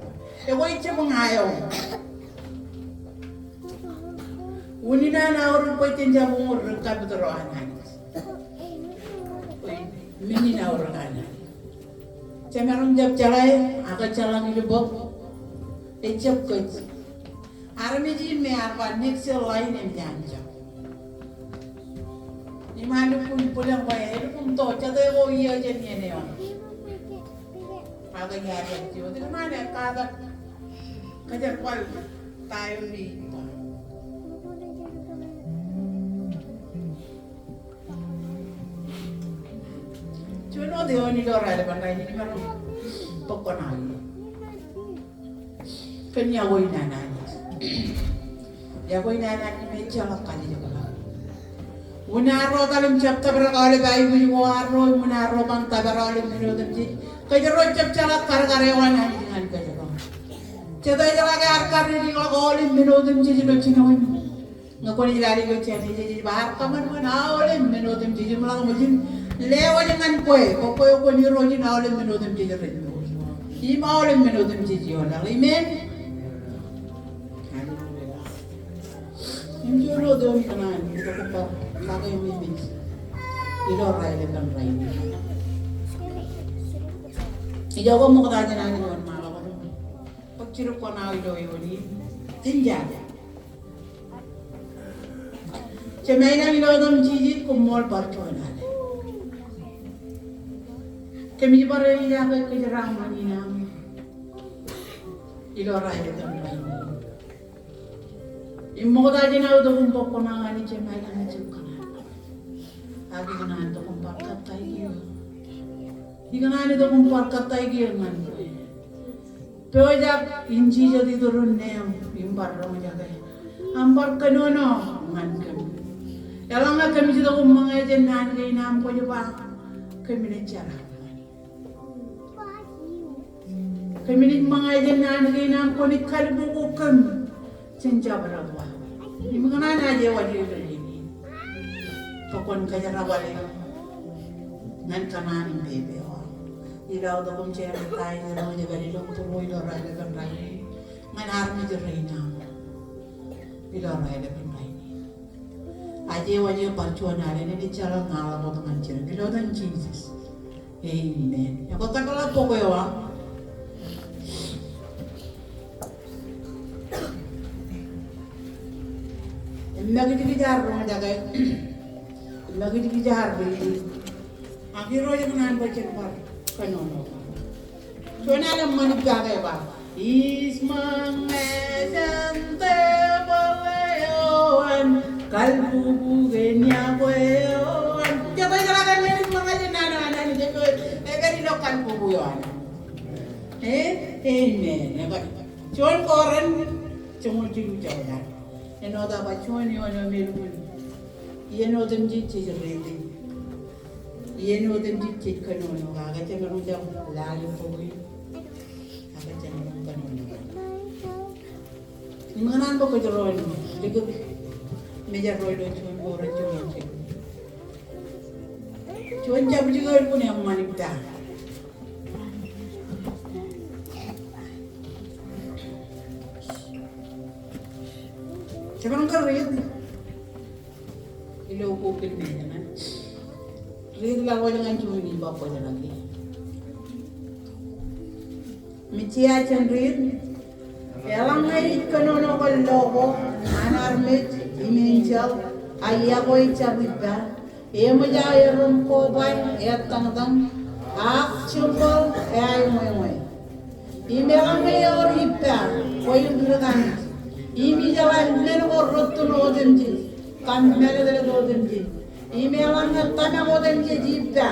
Ekwe ejjab ña eo. Unin an aorōk bwe jen jab uñūr ri kapit ro an Anij. Bwe men in aorōk an Anij. Jemaroñ jab jeḷā e, ak ejjeḷọk ilo bok. Ejjab kōj. Armej in me ear ba next life in eṃōj an jab. Im ear lukkuun bwilōñ bwe, elukkuun to, jete ko iiō jān iien eo. Ak iar jab jijet, ikōṇaan ekkatak kōjerbal ta eo ej ba. Juon wōt eoon ilo raelep in rainin im emaroñ bōk kuṇaō ie. Kōn yokwe in an Anij. Yokwe in an Anij im ejjeḷọk kalijekḷọk. Unin an ro etal im jab tōprak aolep aikuj ko arro, im unin an ro ban tōprak aolep men otemjej. Kōjro jab jeḷā karkar eo an Anij ñan kōjro. Jete ejeḷā ke ear karreoikḷọk aolep men otemjej ilo jinoin. Ñe kwōnaaj lale ilo Jenesis ej ba ear kōṃṃan bwe aolep men otemjej im ḷak ṃōj im lewōj ñan kwe, bwe kwe kwōn irooj in aolep men otemjej rej mour. Im aolep men otemjej ioḷaḷ. Amen. Im juon wōt eoon ikōṇaan itok im bar make eṃṃan ilo raelep in rainin. Ijoke ṃokta jān an wōnṃaanḷọk bwe jidik kuṇaō ilo eoon in. Jen jab Jemān ilañ ilo etan Jisōs, koṃṃool bar juon alen. Kōmij bar eñjake kōjeraaṃṃan in aṃ ilo raelep in rainin. Im ṃokta jān aō itok im bōk kuṇaō Anij, jemān ilañ ej jab kōṇaan. Ak ikōṇaan itok im bar kōttāik eō. Ikōṇaan itok im bar kōttāik eō ñan kwe. Pojak in jijet iturun neeṃ im bar roñjake. Aṃ bar kōnono ñan kōm. Eḷaññe kōmij itok im ṃōñā jān naan kein aṃ, kwōj ba kōmin ejjeḷọk. Kōmin ej ṃōñā jān naan kein aṃ, kwōnaaj kalbukwōj kōm jān jabdewōt wa. Im kōṇaan aje waj ilo rainin bwe kwōn kōjeraṃṃan ñan kōṇaan im pepe eo aṃ. Ilo aotok im jerbal in, ilo ej kar ilo būruō ilo raelepen rainin ñan armej rein aṃ ilo raelepen rainin. Aje waj eo bar juon alen, enaaj jeḷā ñan ḷọk wōt ñan jerbal ilo etan Jisōs. Amen. Ekwe, kōtḷọk bok eo aṃ. Im ṃakūtkūt ad roñjake. Im ṃakūtkūt ad riiti. Ak Irooj ekōṇaan bwe jen bar kōnono. Juon alen ṃanit eo ej ba, Iṃōñā jān tebōḷ eo an, kalbubu kein yokwe eo an. Jet eo ej ba kōn iṃōñā jān naan eo an, ej ba, ej ba ilo kalbubu eo an. Eh? Amen. Ej ba, juon Korint joñoul jilu, joñoul jar. Āinwōt aō ba juon eoon eo me lukkuun iien otemjej jej riiti. Iien otemjej jej kōnono, ak ejjab maroñ jab lale bok in. Ak ejjab maroñ kōnono. Im kōṇaan bwe kōjro en likūt mejād ro ilo juon Korint joñoul jilu. Juon jabdewōt lukkuun eṃṃan ippa. Jemaroñ ke riit ilo bok in, men eo an. Riit ḷọk wōt ñan juon in bwe kwōj ḷak ie. Mijja jān riit. Eḷaññe ij kōnono kōn lo ko an armej im enjeḷ, ak yokwe ejjab ippa, eṃōj aō erom koba etañtañ, ak jembal eaeṃweeṃwe. Im eḷaññe ewōr ippa bwe in ri kanij, im ijeḷā men ko rūtto otemjej, kab mālōtlōt otemjej, im eḷaññe tōmak otemjej ippa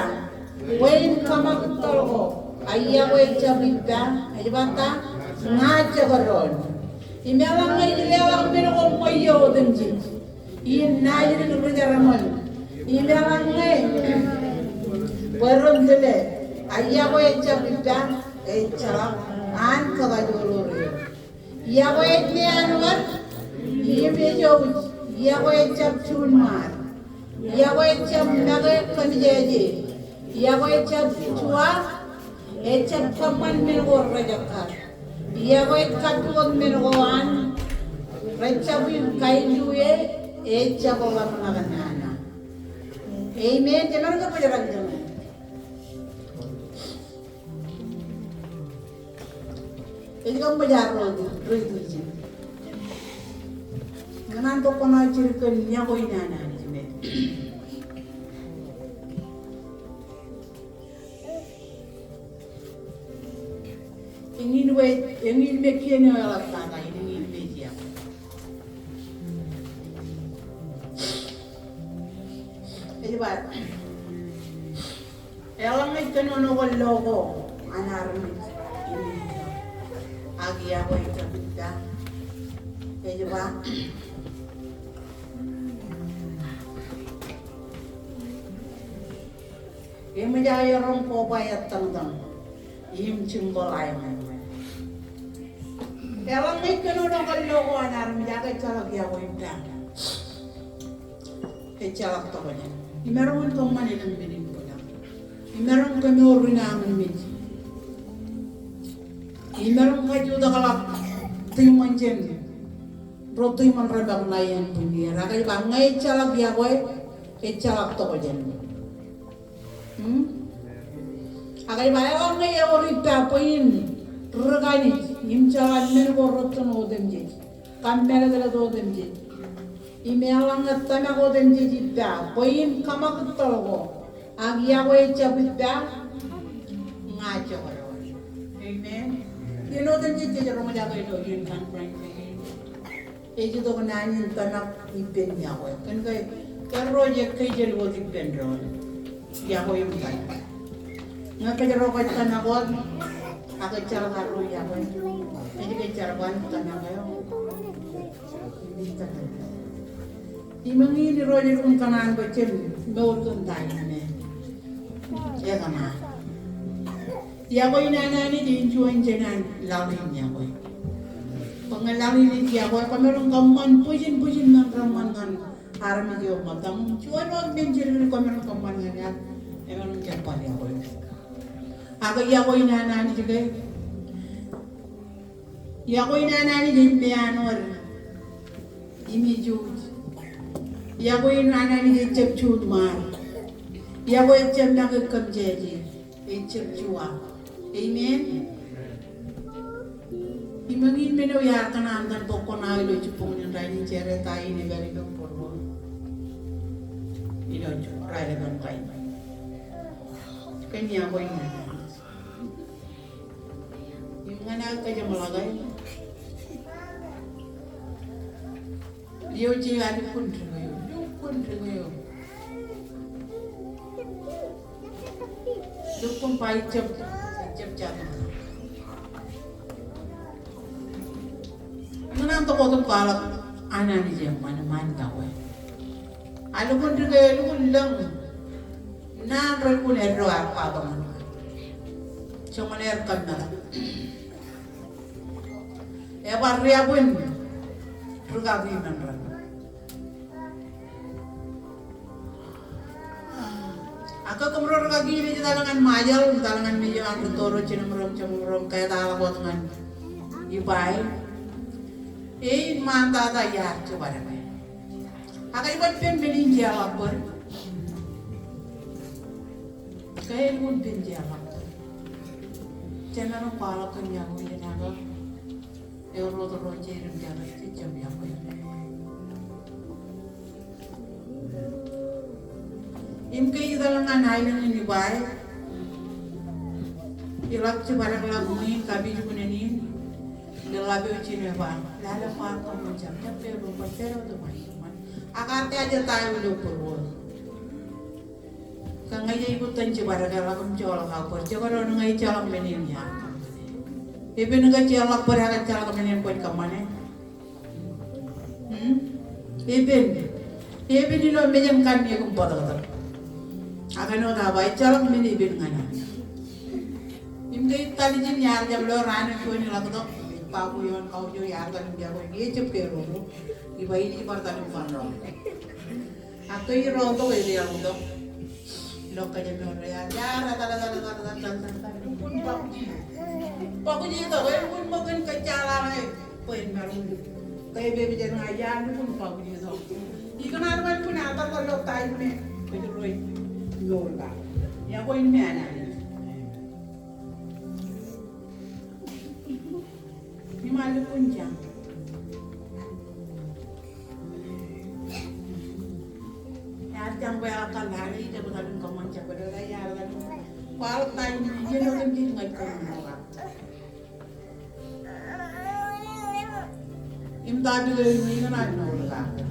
bwe in kōṃakūttoḷọk, ak yokwe ejjab ippa, ej ba ta? Ña jekdọọn. Im eḷaññe ij leḷọk men ko ṃweiie otemjej, im naajdik ri jeramṃan, im eḷaññe bwe ren tile, ak yokwe ejjab ippa, ejjeḷọk an kōkajoor eo. Yokwe ej meanwōt im ej jouj, yokwe ejjab juunṃaad, yokwe ejjab make kōmjeje, yokwe ejjab juwa, ejjab kōṃṃan men ko rejekkar, yokwe ej kappukot men ko an rejjab im kailluwe, ejjab ḷōmṇak nana. Amen. Jemaroñ ke bōjrak ijeṇ. Ej kab bōjrak ro ri tuj. Ñan an bōk kōṇaan jidik kōn yokwe in an Anij me. Eñin bwe, eñin me kien eo eḷap tata in, eñin me ej yokwe. Ej ba, eḷaññe ij kōnono kōn lo ko an armej im enjeḷ, ak yokwe ejjab ippa, ej ba, eṃōj aō erom koba etañtañ im jembal eaeṃweeṃwe. Eḷaññe ij kōnono kōn lo ko an armej ak ejjeḷọk yokwe ippa, ejjeḷọk tokjān. Imaroñ in kōṃṃan elōñ men in bōjrak. Imaroñ kemour in aṃ mej. Imaroñ kajutakḷọk tiṃoṇ jān ro tiṃoṇ rej ṃōk ṇa iaan buñier. Ak ej ba ñe ejjeḷọk yokwe, ejjeḷọk tokjān. Hmm? Ak ej ba eḷaññe ewōr ippa bwe in ri kanij im jeḷā men ko rūtto otemjej kab mālōtlōt otemjej, im eḷaññe tōmak otemjej ippa bwe in kōṃakūttoḷọk, ak yokwe ejjab ippa, ña jekdọọn. Amen. Iien otemjej jej roñjake ilo iien conference in, ej itok naan in tōmak ippān yokwe. Kōn ke erro ej ekkejel wōt ippān doon. Yokwe im tōmak. Ñe kōjro kwōj tōmak wōt, Ak ejjeḷọk arro iọkwe. Ej ke ejjeḷọk bar tōmak eo. Im eñin Irooj elukkuun kōṇaan bwe jen mour kōn ta in me ekōṇaan. Iọkwe in an Anij ej juon jān an laḷ in iọkwe. Bwe ñe laḷ in ej iọkwe, kwōmaroñ kōṃṃan bwijin bwijin men reṃṃan ñan armej eo ṃōttaṃ. Juon wōt men jilkindik kwōmaroñ kōṃṃan ñan ear, emaroñ jab bar iọkwe. Ak iọkwe in an Anij ke, iọkwe in an Anij ej meanwōd im ej uj. Iọkwe in an Anij ejjab juunṃaad. Iọkwe ejjab make kōmmejāje. Ejjab juwa. Amen. Im eñin men eo iar kōṇaan kōn bok koṇaō ilo jibboñin rainin, jere ta in ej pād ippān būruō ilo raelep in rainin. Kōn iọkwe in an Anij. Im ñan aō kōjeṃḷọk e, lio je eo, lukkuun dik eo, lukkuun dik eo. Lukkuun ba ejjab, ejjab jab. Ñan an tok wōt im kwaḷọk an Anij eṃṃan, eṃṃan ta we. A lukkuun dik eo, lukkuun lōñ. Naan relukkuun eddo ak ba bwe ñan joñan er kōmmeḷap. Ebar riabwin rūkaki men ro. Ak kōmro rūkaki in ej etal ñan Ṃajeḷ, etal ñan Mejān, rūtto ro, jinōmro, jeṃṃōmro, ke etal wōt ñan Ibae. Ej ṃaantata iar jibadeke. Ak ej baj pen men in jeḷak bōd. Ke elukkuun pen jeḷak bōd. Jemaroñ kwaḷọk kōn iọkwe in ak ewōr wōt ro jeiū im jabdewōt jejjab iọkwe. Im ke ij etal ñan aelōñ in Ibae, iḷak jibadekḷọk ṃwiin kapijuknen in, im ḷap eo ijin ej ba, lale kwaar kōṃṃan jab, jab pād ilo bōd, pād ilo bōd. Ak ear kajjitōk ilo būruō. Ke ñe ij kuttan jibadekḷọk im joḷọk aō bōd, jekdọọn ñe ejjeḷọk men in iar kōṃṃane. Epen ke ejjeḷọk bōd ak ejjeḷọk men in kwōj kōṃṃane? Hmm? Epen. Epen ilo mejān kanniōk im bōtōktōk. Ak āinwōt aō ba ejjeḷọk men epen ñan aō. Im ke ij etal ijin iar jab lo raan eo juon iḷak tok. Ej ba bwe ioon kaujau iar etal im iọkwe, ejjab keroro. Iba ij bar etal im bar ro. Ak ke ij ro tok, ej ri ḷọk tok. Ilo kōjām eo rej etal, etal, etal, etal, etal, etal, etal. Lukkuun bakuji. Bakuji tok, elukkuun ṃōk kōn kōjjeḷā ṇe. Bwe en maroñ ke epepejān ña iar lukkuun bakuji tok. Ikōṇaan ñan lukkuun etal tok ilo ta in me kōj ro ej mour kake. Iọkwe in me an Anij. Im ear lukkuun jañ. Ear jañ bwe eḷak kar lale, ijab etal im kōṃṃan jabdewōt, ear etal im kwaḷọk ta in, iien otemjej ñan kōn mour. Im ta ilo eo ej ñan an mour kake.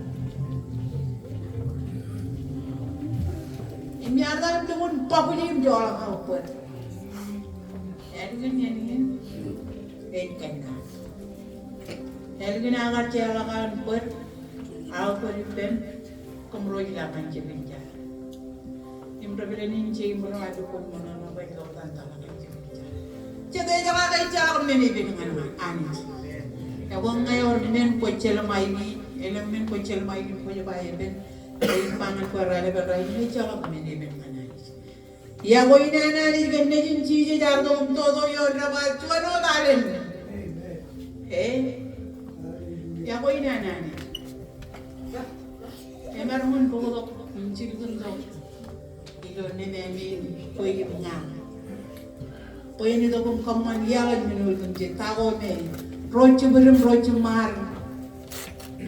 Im iar etal im lukkuun bakuji im joḷọk aō bōd. Ālikin iien in ej kōnnaad. Ālikin aō kar jeorḷọk aō bōd, aō bōd ippān, kōmro ej lale ñan jibin jar. Im rej pād ilo jeṃḷọk, ear lukkuun ṃōṇōṇō bwe ej lọk ilo tōmak in jibin jar. Jet ejjeḷọk, ejjeḷọk men epen ñan Anij. Ekwe ñe ewōr men kwōj jelṃaiki, elōñ men kwōj jelṃaiki im kwōj ba epen, ej ba ñan kwe raelep in rainin, ejjeḷọk men epen ñan Anij. Iọkwe in an Anij ke nejin Jisōs ear tok im toto ioon debwāāl juon wōt alen. E? Iọkwe in an Anij. Emaroñ in bōktok im jilkintok ilo nemāmein kwe im ña. Bwe en itok im kōṃṃan iaḷ in men otemjej, ta ko me ro jibwid im ro jiṃṃaad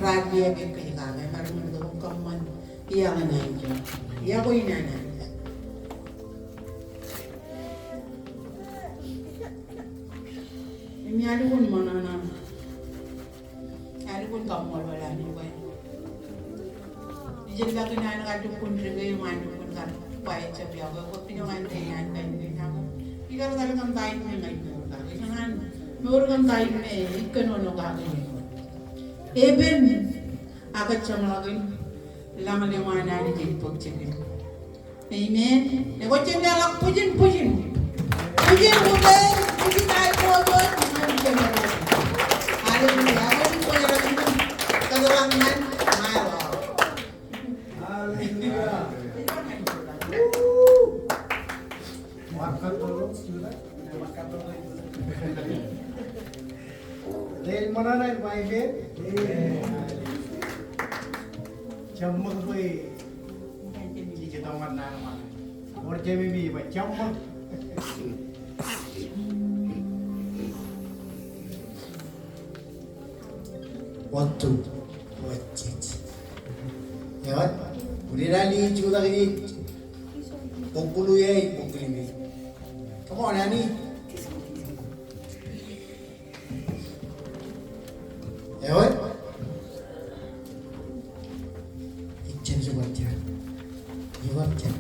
raar liaak kōj kake, emaroñ in itok im kōṃṃan iaḷ in Anij. Iọkwe in an Anij. Im iar lukkuun ṃōṇōṇō. Iar lukkuun kaṃṃoolol Anij bwe ij lōñ in an kar lukkuun dik e im an lukkuun kar ba ejjab iọkwe, bwe kijoñ an dein an kain kein ak ikar etal kōn ta in me ña ij mour Ñan mour kōn ta in me ej kōnono kake eoon. Epen ak jeṃḷọkin lañlōñ eo an Anij ej bōk jikin. Amen. Ekwōj jen leḷọk bwijin, bwijin. Bwijin utiej, bwijin aiboojoj ñan Jeova. Hallelujah. Ekwōj jen leḷọk bwijin. Kōtḷọk ñan ṃaeḷ. Hallelujah. Rej ṃōṇōṇō in ṃae ke? Jeṃṃak bwe jejjitōñak naan ṃōṇōṇō. Ewōr jememi ej ba jeṃṃak. One, two. Ewōr. Ewōr. Unin an ij jutak ij. Bōk bulu eo, bōk bulu eo. Come on, Annie. Ewōr. Ij jab jutak ij. Ewōr jab.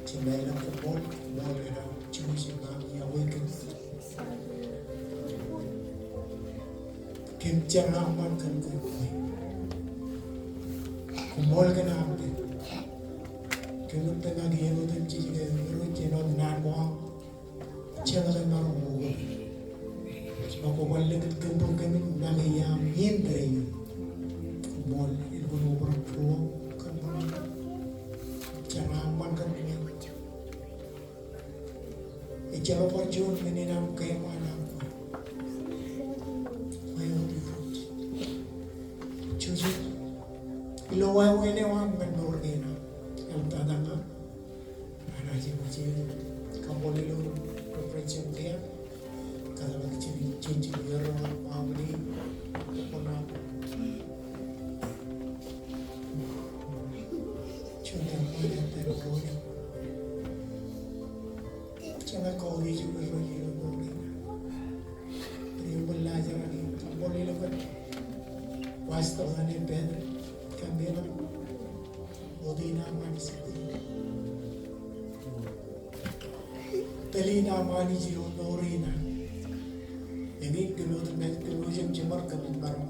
Jab ḷọk koṃṃool, koṃṃool eo, Jisōs, ij ba, ij awaken. Kōm jeraaṃṃan kōn kwe. Koṃṃool kōn aṃ pād. Kōm ij tōmak iien otemjej ke Irooj, āinwōt naan ko aṃ. Jeḷā ke maroñ ko. Ij ba kwō bar likūt kōm bwe kōmin make iaam in tōre in. Koṃṃool, elukkuun obrak ruo kōn bwe jeraaṃṃan kōn kwe. Ejjeḷọk bar juon men in aṃ keememej ñan kwe. Kwe eo Irooj. Joseph, ilo wāween eo aṃ ñan mour kein aṃ. Eḷaptata ña. Anaaj ej kaṃṃoolol eok ilo rej jab kōtḷọk jān ilo family. Juon eo ej Jenaaj kautiej eok Irooj ilo mour in. Ri ṃōk laajrak in, kaṃṃoolol eok kōn pastor eo an Patrick, kōn men in. Ot in aṃ Anij. Tōl in aṃ Anij ilo mour in. Eñin kōm otemjej, kōm otemjej ṃōk kōm maroñ.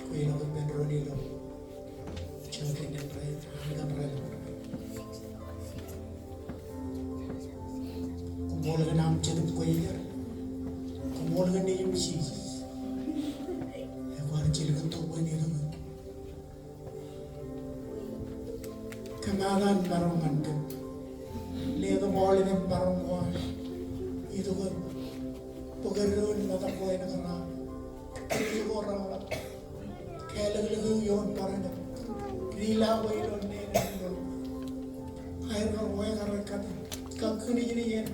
Kwe ilo kōm men doon ilo. Jota in rej, an kōn rej. Koṃṃool kōn aṃ Jetōb Kwōjarjar. Koṃṃool kōn Nejiṃ Jisōs. Ekwe bar jilkintok bwe en itok. Kōm an maroñ ñan kōm. Letok aolepen maroñ ko an. Itok. Bōk eddoin metak ko en kōrā. Itok raṇ. Kālōklōk eok ioon barāinwōt. Ri lọk bwe ilo neen eo. Aer kar wāween kar kate. Kar kūnijnij en.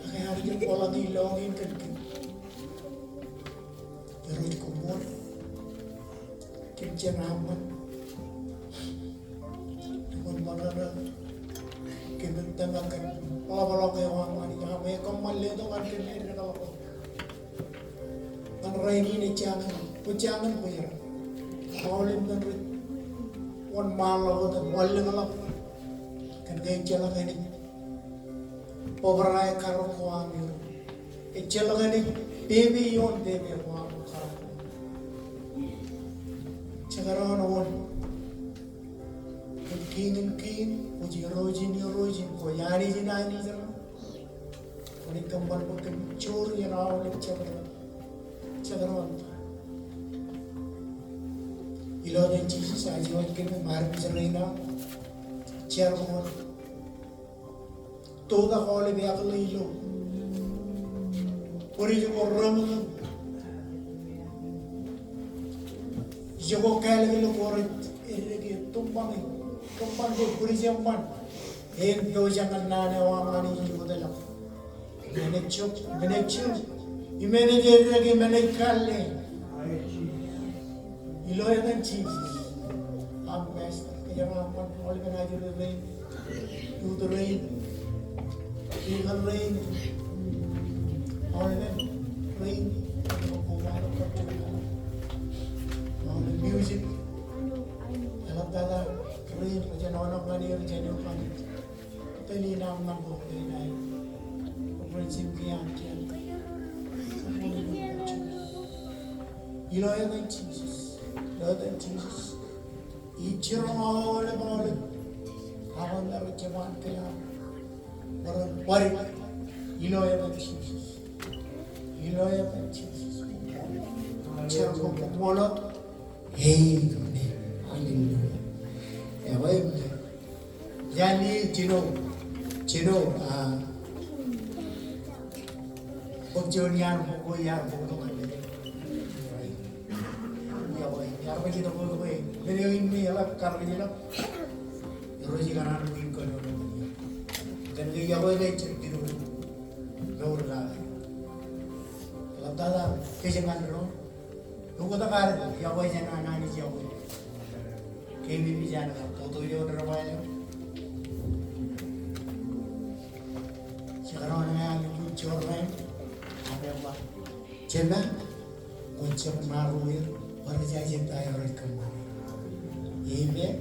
Ak ear jab bōkḷọk in lọñiin kōn kōm. Irooj koṃṃool. Kōm jeraaṃṃan. Lukkuun ṃōṇōṇō. Kōm ij tōmak kōn ḷapḷọk eo aṃ Anij aṃ ekōṃṃan letok ñan kōm ej ḷapḷọk. Ñan rainin ej jañin, kwō jañin kwōjarjar. Aolep men rej wōnṃaanḷọk wōt im wanlōñḷọk. Kōn ke ejjeḷọk enaaj bōbrae karōk ko aṃ Irooj. Ejjeḷọk enaaj pepe ioon pepe ko aṃ karōk. Jekdọọn wōt. Kwōj Kiiñ in kiiñ, kwōj Irooj in irooj in, kwōj Anij in anij raṇ. Kwōnaaj kōṃṃan bwe kōm joor iien aolep jekdọọn. Jekdọọn ta. Ilo etan Jisōs, aje wōj kōm im armej rein aṃ. Jar ko wōt. Totak aolep ekōḷḷe ilo bwidej ko reṃōṃ. Ijoko kālōklōk ko rej eddek eo, tōṃṃani, tōṃṃan bwe bwidej eṃṃan en pojak ñan naan eo aṃ Anij ej wōtlọk. Im enaaj jab, im enaaj jab, im enaaj eddek, im enaaj kālle. Ilo etan Jisōs. Amen. Kōjro aṃ ṃōk aolepen ajri rein. Youth rein. Deacon rein. Aolepen rein. Aolep music. Eḷaptata rein. Jen ṇa ñan er, jen ṇa ñan er. Tōl in aṃ ñan kōm, tōl in aṃ. Ilo etan Jisōs. Ilo etan Jisōs. Ij jiroñ aolep, aolep. Ak ren rej jab an kōj aṃ. Ilo etan Jisōs. Ilo etan Jisōs. Jar ko ṃool. Amen. Hallelujah. Ekwe, ij jino, jino, ah, bōk juon iaan bok ko, iaan bok ko. Iọkwe, iọkwe, iọkwe, iọkwe. Men eo in me eḷap kar ilo. Irooj ikōṇaan bwe in kōnono. Kōn ke iọkwe ke ejjab kino mour kake. Eḷaptata kōj ñan doon. Ukōt kar iọkwe jān an Anij iọkwe. Keememej an kar toto ilo debwāāl eo. Jekdọọn ñe an ukōt Jordan, ak ebar. Jema, kwō jab ṃaroñ er, bar jaje ta eo rej kōṃṃane. Amen.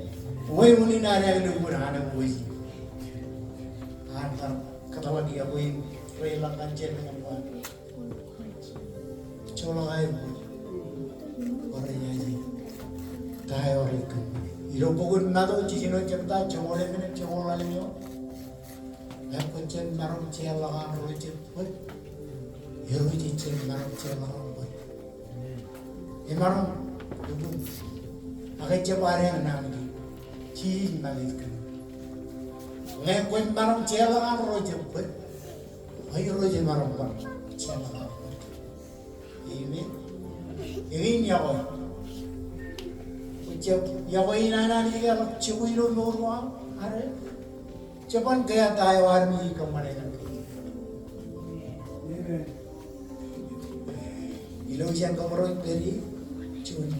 Wōj unin an ekwe lukkuun an ekwe wōj. An kar kōtḷọk iọkwe in, rej lọk ñan Jema ñan bar. Joḷọk aer, bar jaje ta eo rej kōṃṃane. Ilo bok in Matu, jiljino jebta, joñoul emān, joñoul ḷalem eo. Ak kwō jab maroñ jeorḷọk an ro jab bōd. Irooj ejjab maroñ jeorḷọk an bōd. Emaroñ, lukkuun. Ak ejjab ad eñtaan ke. Jisōs ej make kōn. Ñe kwōj maroñ jeorḷọk an ro jab bōd. Ak Irooj emaroñ bar jeorḷọk an bōd. Amen. Eñin iọkwe. Kwō jab iọkwe in an Anij ke eḷak jokwe ilo mour ko aṃ, aer. Jeban ke ta eo armej ej kōṃṃane ñan kōj. Amen. Ilo ijeṇ kōṃro pād ie, juon,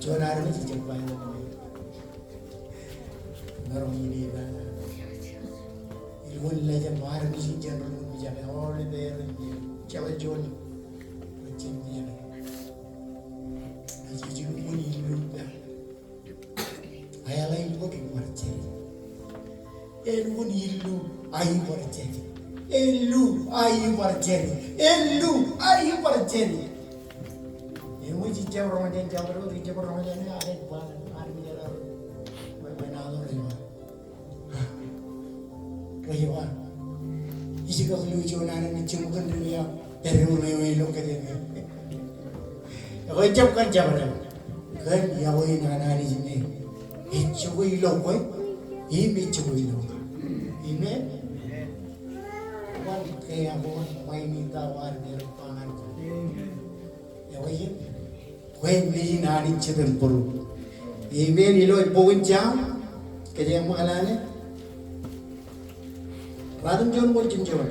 juon armej ej jab ba ilo ṃool. Maroñ in ej ba. Ilukkuun lejān armej in jenerōḷ in jab aolep er in jeḷā juon. Ejjab jeḷā. Ej ilukkuun illu ba. Aeḷain bōk ibar jeri. Elukkuun illu a ibar jeri. Ellu a ibar jeri. Ellu a ibar jeri. Eṃōj ijjab roñjān jabdewōt, ijjab roñjān e, ak ej ba, ak ej ba. Bwe, bwe naan eo rej ba. Rej ba. Ij kar lo juon alen ej jemkwōn ri ia. Pād ilo eo ilo kōj eo. Ekwe ejjab kōn jabdewōt. Kōn iọkwe in an Anij me ej jokwe ilo kwe, im ej jokwe ilo. Amen. Kwōn ke ak kwōn ṃae in ita wōt ilo ba ñan kwe. Ekwe ej kwe nejin Anij jet im būruō. Amen. Ilo bok in Sam, kōj eṃṃan lale. Ratimjuon ṃool jimjuon.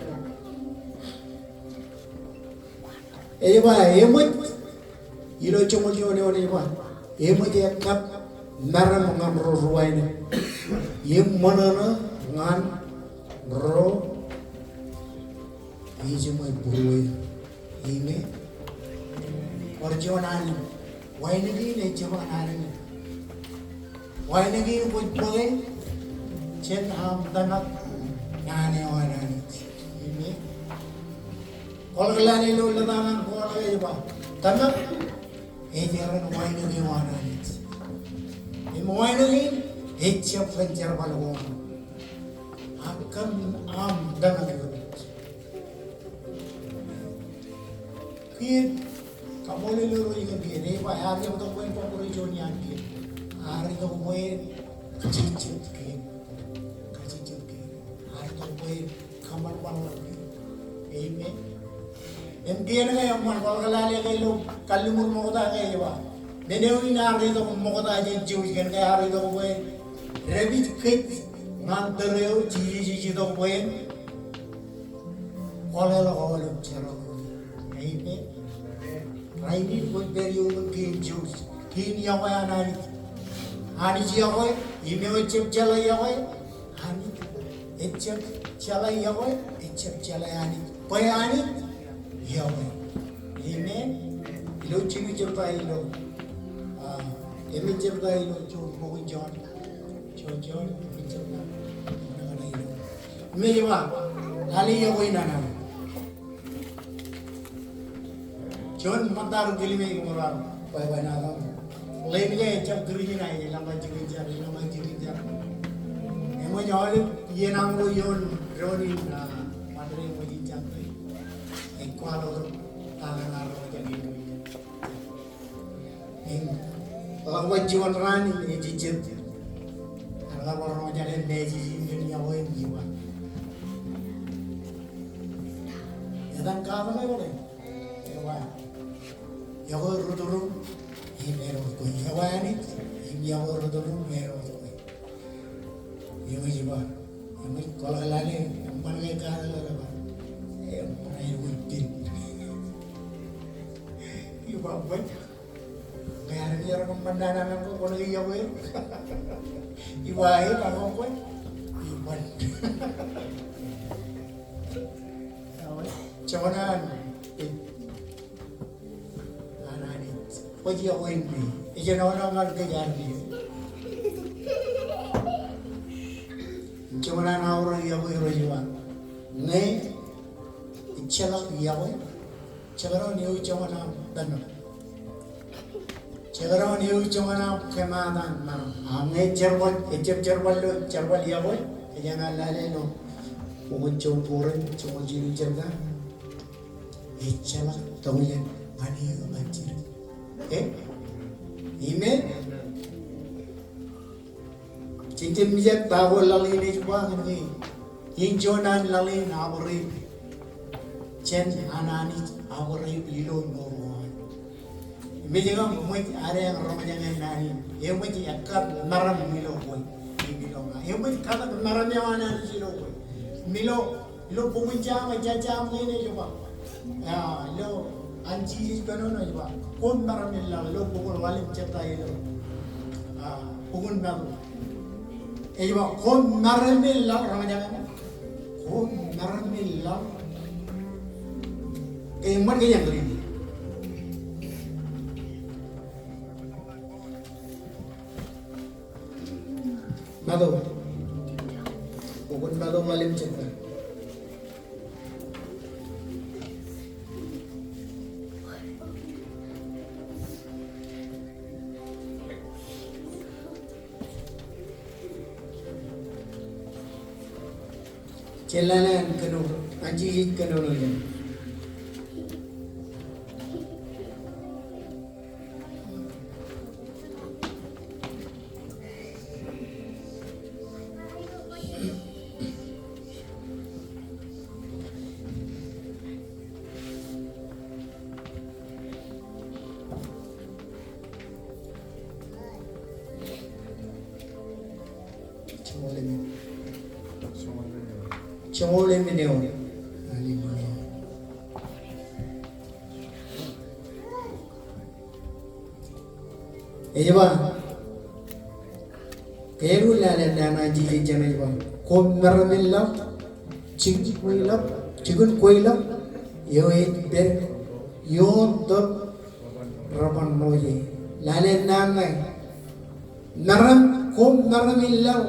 Ej ba, eṃōj, ilo joñoul juon eoon ej ba, eṃōj ekkap meram ñan ro ruwaineik, im ṃōṇōṇō ñan ro ejiṃwe būruō. Amen. Bar juon alen. Waineik in ejjab an alen. Waineik in kwōj bōke jān aṃ tōmak naan eo an Anij. Amen. Kwaḷọk lale ilo lōta ñan kwaḷọk ej ba, tōmak ej erreo waineik eo an Anij. Im waineik in ejjab kōn jerbal ko aṃ, ak kōn aṃ tōmak eo. Kiiō, kaṃṃoolol Irooj kōn kiiō, ej ba, ear itok bwe en bōk ri juon iaan kiiō. Ear itok bwe en kajejjet kiiō. Kajejjet kiiō. Ear itok bwe en kōṃanṃan kiiō. Amen. Im kiiō ke eṃṃan, kwaḷọk lale ke ilo kalliṃur ṃokta ke ej ba, men eo in ear itok ṃokta jān jouj kōn ke ear itok bwe en dāpij kōj ñan tōre eo Jisōs ej itok bwe en Kwōleḷọk aolep jerbal. Amen. Rainin kwōj pād ioon kein jouj. Kein iọkwe an Anij. Anij iọkwe, im eo ejjab jeḷā iọkwe, Anij. Ejjab jeḷā iọkwe, ejjab jeḷā Anij. Bwe Anij iọkwe. Amen. Ilo jilu jebta ilo. Ah, eṃōj jebta ilo juon bok in Jon. Jon, Jon, eṃōj jebta. Ilo. Im ej ba, lale yokwe in an aṃ. Juon ṃōttaṃ ri kilime ej kōṃro ar bwebwenato. Ḷeemij eo ejjab Kūrijin, ej lōñ eo jikin jar, ej lōñ eo jikin jar. Eṃōj aolep iien aṃro ioon doon in, ah, ṃadri eṃōj ijjab. Ej kwaḷọk tok ta kaṇ ar roñjake in. Im ḷak waj juon raan in ej jejjet. Ear kab roñjake message in kōn yokwe in ej ba, etan katak eo ḷe, ej ba, yokwe rūtto room im ewōr kwe. Yokwe Anij im yokwe rūtto room im ewōr kwe. Im ej ba, im ej kwaḷọk lale, eṃṃan ke katak eo rej ba, eṃṃan eo ej pen. Ij ba, bwe Ñe ear, ear kōṃṃan naan aṃ ko, kwōnaaj yokwe. Ij ba, ej ba, kwe. Ij ba. Joñan an, an Anij. Kwōj yokwe in me. Ej jenono ñan kōj armej. Joñan an aorōk yokwe ro ej ba, ñe ejjeḷọk yokwe, jekdọọn ewi joñan aṃ kōnono. Jekdọọn ewi joñan aṃ kōmaat an maroñ. A ñe jerbal, ejjab jerbal ilo, jerbal yokwe, ej jab lale ilo bok in Jon Korint, joñoul jilu, jebta. Ejjeḷọk tọujān ñan eō ñan jidik. Eh? Amen? Jen jab mijak ta ko laḷ in ej ba kōn ke in juon an laḷ in abōrāip jān an Anij abōrāip ilo mour ko an. Im ej kab ṃōj adeañ roñjake naan in. Eṃōj ekkat meram ilo kwe im ilo ña. Eṃōj katak meram eo an Anij ilo kwe im ilo Ilo bok in Sam, Sam, Sam kein ej ba. Ah, ilo an Jisōs kōnono ej ba, koṃ meram in laḷ, ilo bok in Ḷalem jebta ilo, ah, bok in Matu. Ej ba, koṃ meram in laḷ, roñjake ṇe. Koṃ meram in laḷ. Ke eṃṃan ke eañ riiti. Matu. Bok in Matu Ḷalem jebta. Jen lale an kōnono, an Jisōs kōnono ilo. Joñoul emān. Joñoul emān eoon. Hallelujah. Ej ba, ke ej lale naan an Jisōs jān ej ba, koṃ meram in laḷ, jikin kweilọk, jikin kweilọk eo ej pād ioon tōl reban ṇooje. Lale naan ṇe. Meram, koṃ meram in laḷ.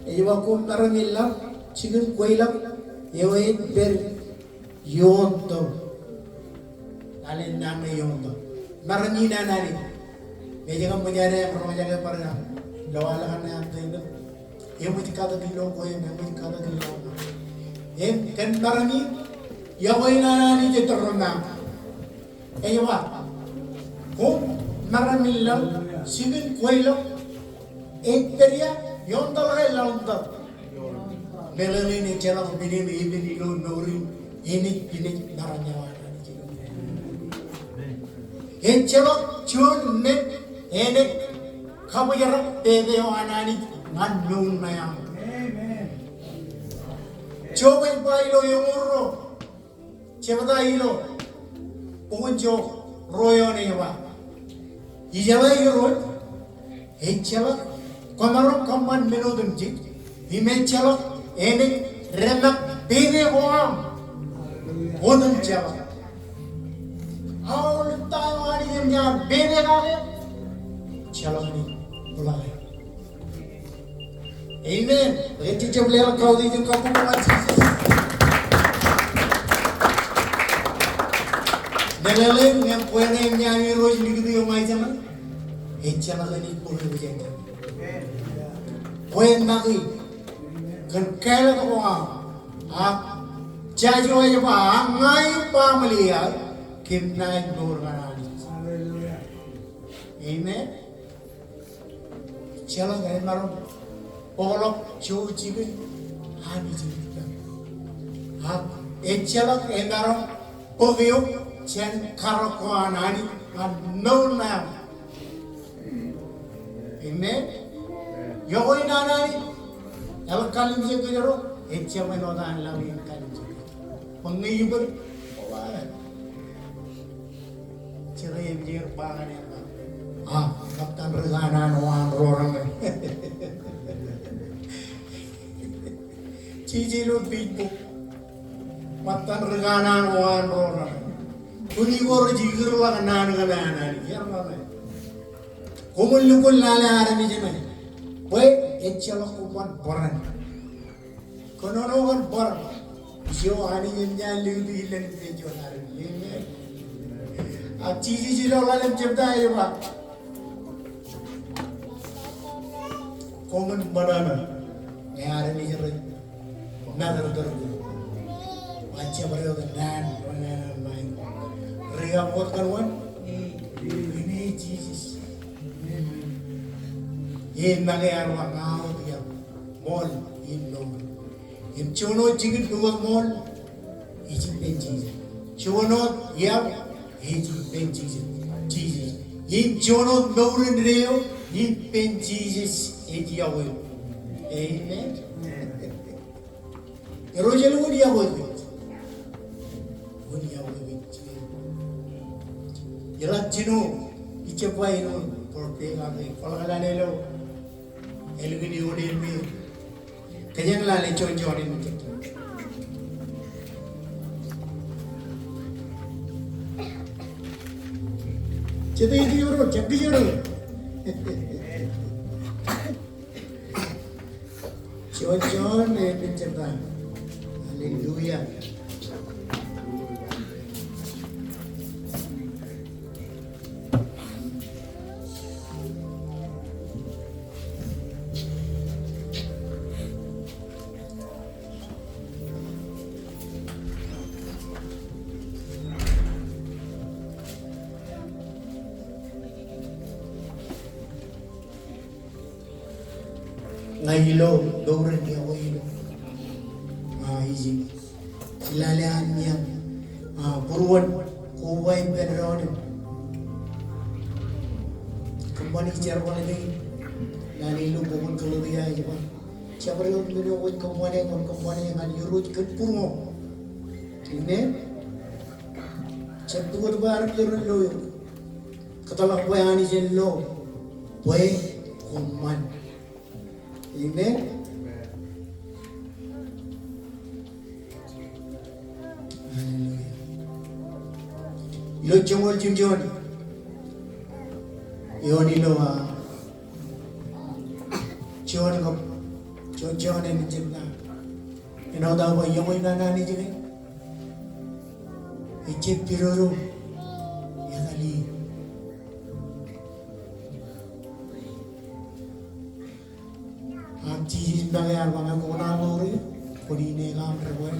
Ej ba koṃ meram in laḷ, jikin kweilọk eo ej pād ioon tōl. Lale naan ṇe ioon tōl. Meram in an Anij. Ej kab ṃōj adeañ roñjake bar naan. Lo al kaṇe an tōl. Eṃōj katak ilo kwe im eṃōj katak ilo ña. Im kōn meram in, yokwe in an Anij ej tōl ro maat. Ej ba, koṃ meram in laḷ, jikin kweilọk ej pād ia, ioon tōl ke laḷ im tōl. Meḷeḷe in ejjeḷọk men in epen ilo mour in, enaaj pinej meram eo an Anij ilo. Ejjeḷọk juon men enaaj kabōjrak pād eo an Anij ñan mour ṇe aṃ. Job ej ba ilo eñoul ruo jebta ilo bok in Job, ruo eoon ej ba, ijeḷā Irooj, ejjeḷọk kwōmaroñ kōṃṃan men otemjej, im ejjeḷọk enaaj demak pād eo aṃ otemjeḷọk. Aolep ta eo Anij enaaj pād kake, ejjeḷọk enaaj ḷak e. Amen. Ej jab leḷọk kautiej im kabbokbok ñan Jisōs. Meḷeḷein ñan kwe ṇe eṃōj an Irooj likūt eō ṃae jeṇe. Ejjeḷọk enaaj bōk eok jān jeṇe. Kwe make kōn kāālōt ko aṃ. Ak Joshua ej ba, ak ña im baaṃle eo aō kōm naaj mour ñan Anij. Amen. Ejjeḷọk emaroñ bōkḷọk joñoul jikin Anij in ippaṃ. Ak ejjeḷọk emaroñ bōk eok jān karōk ko an Anij ñan mour ṇe aṃ. Amen. Iọkwe in an Anij eḷak kallimjek kōjro, ejjab āinwōt an Lawi en kallimjek. Bwe ñe ippān, Jere eṃōj er ba ñan eok, a, ṃōttan ri kanaan eo an ro reṃṃan. Jeje ilo Facebook. Ṃōttan ri kanaan eo an ro reṃṃan. Kwōn ikō rej ikūrḷọk naan ko an Anij, er ḷọk ṇe. Koṃwin lukkuun lale armej ṇe. Bwe ejjeḷọk koṃṃool bōran. Kōnono kōn bōran. Ijo Anij eṃōj an likūt ilōñ ippān juon armej. Amen. Ak Jisōs ilo ḷalem jebta ej ba, koṃwin ṃōṇōṇō ñe armej rej matōrtōr kōm. Ba jabdewōt naan ro naan eo ṃae. Ri kab wōt kōn wōn? Kōn e Jisōs. Im make ear ba ña wōt iab, ṃool im mour. Im juon wōt jikin pukot ṃool ej ippān Jisōs. Juon wōt iab ej ippān Jisōs. Jisōs. Im juon wōt mour indeeo ippān Jisōs ej iọkwe eok. Amen. Irooj eo wōn iọkwe kōj. Wōn iọkwe kōj. Eḷak jino ijab ba ilo birthday kake, kwōḷak lale ilo ālikin eoon in me. Kōjeañ lale juon, juon in me. Jete ej ro, jete ej ro. Juon, juon, eh, picture ta. Hallelujah. Ña ilo mour in iọkwe ilo, a, ijin. Ij lale an miañ, a, būruon koba ippān doon in kōṃṃani jerbal kein. Lale ilo bok in Galetia ej ba, jabdewōt men eo kwōj kōṃṃane, kwōn kōṃṃane ñan Irooj kōn būruō. Amen. Jab pukot bwe armej ren lo eok. Kōtḷọk bwe Anij en lo bwe koṃṃan. Amen. Hallelujah. Ilo joñoul jimjuon eoon ilo, a, Jon kab, Jon, Jon āinwōt jet ṇa. Āinwōt aō ba iọkwe in an Anij ke ejjab pidodo etal ie. Ak Jisōs make ear ba ñe kwō kōṇaan ḷoor eō, kwōn ineek aṃ debwāāl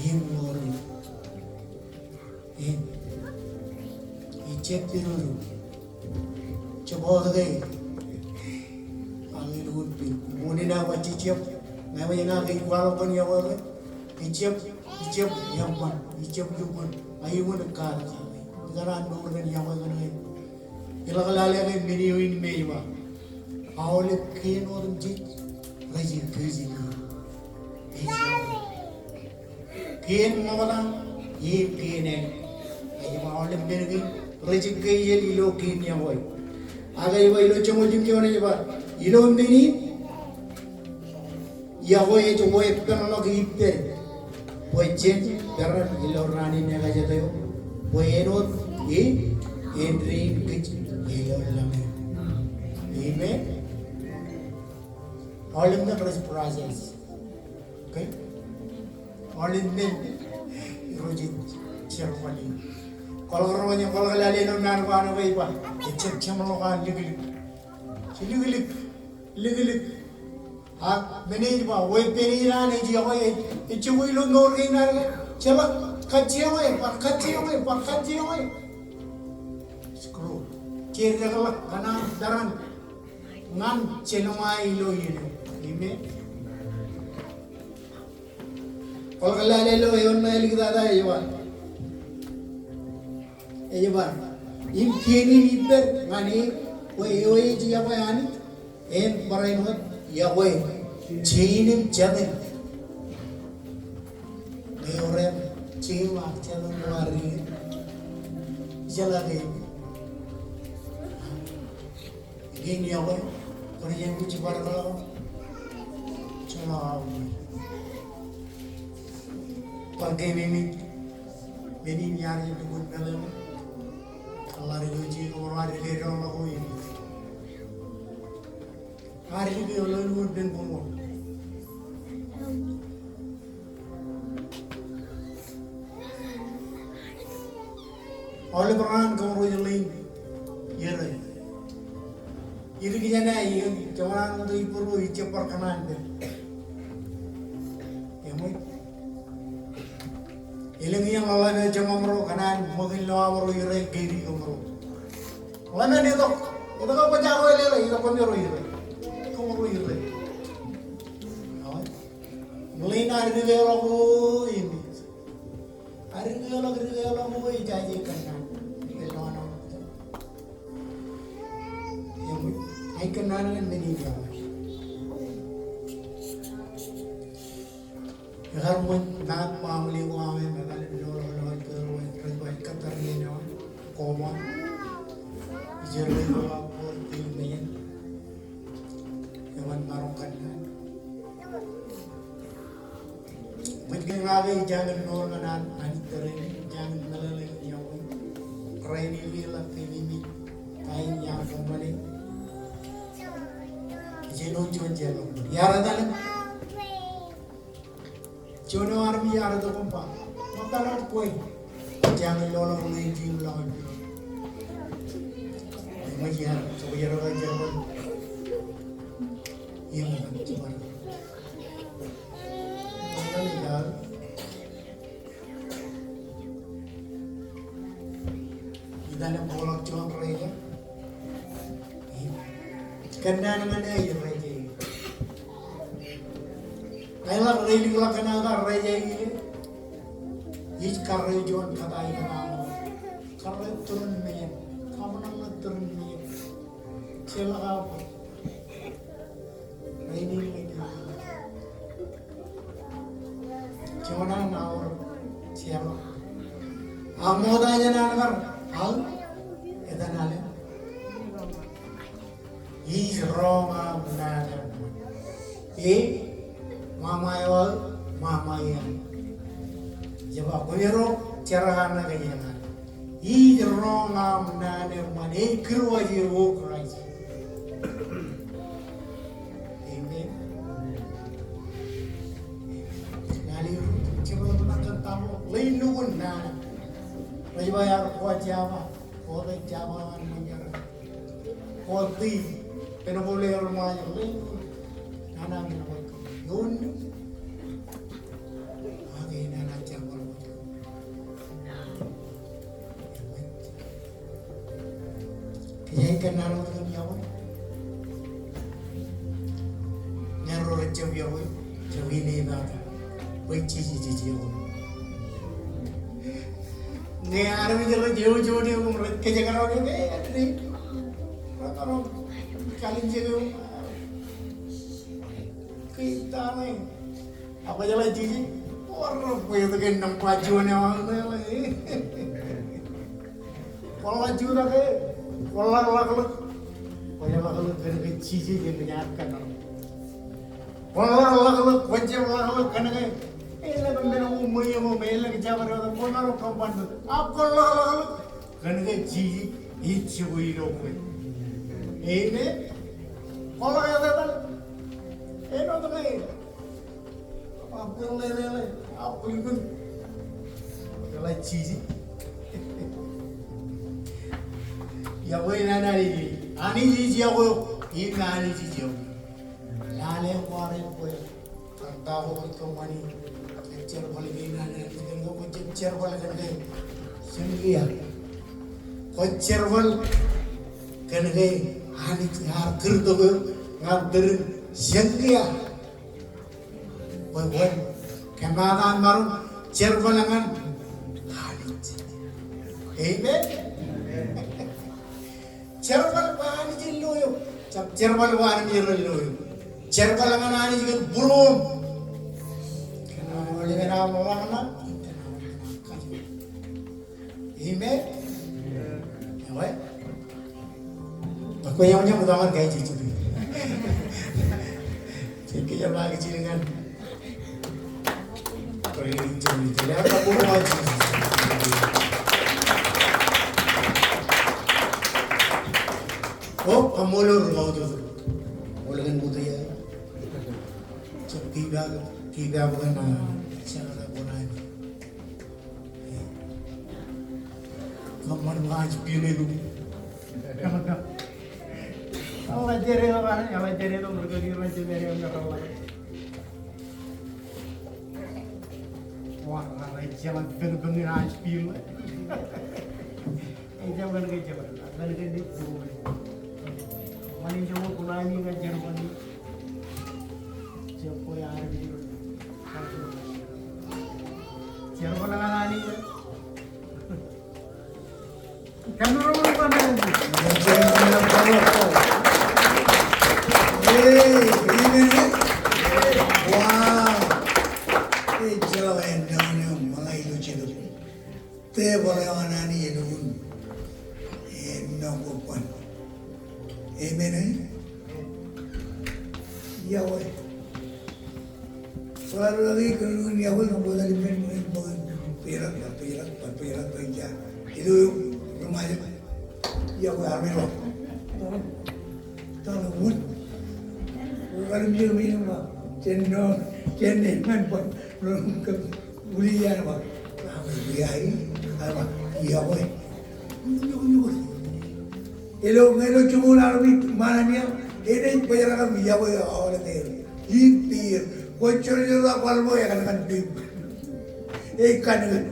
im ḷoor eō. Im ejjab pidodo. Jab wōt ke. Ak elukkuun pin. Ṃool in aō ba jejjab. Ñe ewōr ña ke ij kwaḷọk kōn iọkwe ke, ejjab, ejjab eṃṃan, ejjab lukkuun. Ak iuṃwin katak. Ikōṇaan mour kōn iọkwe kōn ke. Ilọk lale ke men eo in me ej ba, aolep kien otemjej rej kejel ie. Kien ṃokta im kien ālik. Ej ba aolep men kein rej kejel ilo kien iọkwe. Ak ej ba ilo joñoul jimjuon ej ba, ilo men in iọkwe ej weeppānḷọk ippād bwe jen peran ilo raan in ekajete eo, bwe en wōt e āindein kōj ilo laḷ eo. Amen. Aolep men rej process. Okay? Aolep men Irooj ej jerbal e. Kwōḷak ro ñe kwōḷak lale ilo naan ko an ke ej ba, ejjab jeṃḷọk an liklik. Liklik, liklik. Ak men ej ba, weeppān in an ej yokwe, ej jokwe ilo mour kein an ke, jeḷak kajjioñ e, bar kajjioñ e, bar kajjioñ e. Screw. Jeddekḷọk kōṇaan peran ñan jelṃae ilo iien eo. Amen. Kwōḷak lale ilo eoon ṇe āliktata ej ba. Ej ba. Im kien in ippād ñan e, bwe eo ej yokwe Anij, en barāinwōt yokwe jein im jatōn. Ñe ewōr jein ak jatōn ko ad dike, ijeḷā ke Kein yokwe, kwōnaaj aikuj bar kōḷọk. Joḷọk aō. Bar keememej, men in iar jab lukkuun meḷeḷe. Eḷap ilo jeiū ko ad dike doḷọk ko im ad dike eḷap lukkuun pen būruon. Aolep raan kōmro ej ḷein iiō. Dik jān eo, eo, kōmro an ḷeo Hibru, ejjab bar kōṇaan pād. Eṃōj. Elōñ iien ḷōḷḷap eo jeṃaṃro kōṇaan ṃōk in lo aṃro iiō ke di kōmro. Ḷōmān etok, etok ak bōjrak ko elōñ, etok kōmro iiō. Kōmro iiō. Awa. Ḷein ad dike ḷọk ko im. Ad dike ḷọk, dike ḷọk ko ej jaje kōnnaan. Ej kōnnaan. Eṃōj, ej kōnnaan ñan men in iọkwe. Ekar ṃōj naat baaṃle ko aṃ im ekar lo lo lo lo rej ba ej kōttar iien eo an. Koba. Ijeḷā ko aṃ ko til mejen. Eban maroñ kōnnaan. Ṃōj ke ña ke ij jañin mour ñan an, an tōre in, ij jañin meḷeḷe ñan yokwe. Rainin ke ḷak ke ij kain iar kōṃṃane. Ijin eo juon jeḷọk. Iar etal. Juon eo armej iar etal im ba. Ṃōttan ad kwe. Ij jañin lo ḷọk ḷein jeiū ḷọk. Ṃōj iar, jokwe iar etal jeḷọk. Iar etal jeḷọk. Itan eo koḷọk juon rej. Kōnnaan ñan e rej. Eḷap rej likḷọk kōn aō kar rej. Ij karreo juon kōtaik kōn aṃ. Karreo turin mejen. Kaṃṃan ṇe turin mejen. Jeḷā aō. Joñan aor jeḷā. Ak ṃokta jān an kar aō, etan alen. Ij roñ aṃ naan eṃṃan. E, ṃaṃa eo aō, ṃaṃa eo aō. Jeba, kwōj ro, jerkakḷọk eo an. Ij roñ aṃ naan eṃṃan, ej kūrwōj e, O Kraist. Amen. Naan eo, jebḷọk ṇe kōn tabo, ḷein lukkuun naan. Rej ba ear ko jaba, ko rej jaba an ṃōn jerkakḷọk. Ko ti, pen ko le rej ṃae ḷein lukkuun. Naan an eo, ioon. Ak naan an jabōn. Kōjeañ kōnnaan wōt ñan yokwe. Ñe ro rejjab yokwe, jab inepata. Bwe Jisōs ej yokwe. Ñe armej rej jouj juon eok im rej kōjekdọọn eok, e, rej, rej, rej, kalinjek eok. Kōj ta ṇe. Ak kwōjeḷā Jisōs, kwō rej bwe etke nōṃba juon eo aō ṇe ḷe. Kwō ḷak jutak e, kwō ḷak ḷakḷọk. Kwō ḷak ḷakḷọk kōn ke Jisōs enaaj kōṇaan. Kwō ḷak ḷakḷọk, kwō jab ḷakḷọk kōn ke eḷap men ko ṃweiuk im eḷak jabdewōt, kwō maroñ kōṃṃan. Ak kwō ḷak ḷakḷọk. Kōn ke Jisōs ej jokwe ilo kwe. Amen. Kwō ḷak etetal. Āinwōt ke, a bwilōñlōñ, a bwilōñlōñ. Eḷak jiji. Iọkwe in an Anij, Anij ej iọkwe, in Anij ej iọkwe. Lale kwaar bwe kōn ta ko ej kōṃṃani, kwōj jerbal kein an Anij, kōn ke kwōj jab jerbal kōn ke eñkiiaar. Kwōj jerbal kōn ke Anij ear kūrtok eok ñan tōre in eñkiiaar. Bwe kwōn kōmaat an maroñ jerbal ñan Anij. Amen. Jerbal bwe Anij en lo eok. Jab jerbal bwe armej ren lo eok. Jerbal ñan Anij kōn būruōṃ. Kōn aolep aṃ ḷōmṇak. Amen. Ewi. Ak kwe ewi ñan ṃōttan ke jiji. Jeke ej ba ke jilñan. Praise the Lord. O, kaṃṃoolol ri-Kautoto. Ṃool kōn ṃokta ia. Jab keep up, keep up kōn, uh, jerbal eo an. Kōṃṃan ṃōk ej pimen. Eḷak jere tok, eḷak jere tok, ri-kaki rej jemere eṃṃan ḷọk. Wa, rej jeḷā pād, pād ñan ej pimen. Ej jab kōn ke jab, kōn ke ej bōro. Ṃani jab kōṇaan in ñan jerbal in. Jab kwe armej ro. Jerbal ñan Anij. Kōn ro ro ro ro. Hey, amen. Wow. Hey, jeḷā āinwōt eo ṃōñā ilo jetōb. Tebōḷ eo an Anij elukkuun āinwōt kōṃṃan. Amen, eh? Iọkwe. Kwaar lukkuun iọkwe, kōṃṃan ṃōk ippān, ṃōk ippān, bōjrak, bōjrak, bōjrak, bōjrak, bōjrak. Ilo eo, ri Ṃajeḷ. Iọkwe armej ro. Tōl wōt. Kwaar lukkuun iọkwe, jen no, jen ne, man bōk, no, kōm. Uli iaan ba, iọkwe. Ilo ñe ilo joñoul armej ṃaan eo, enaaj bōjrak im iọkwe aolep er. Im peer. Kwōj jorjorta kwaḷ bwe ekōṇaan peer. Ej kōṇaan.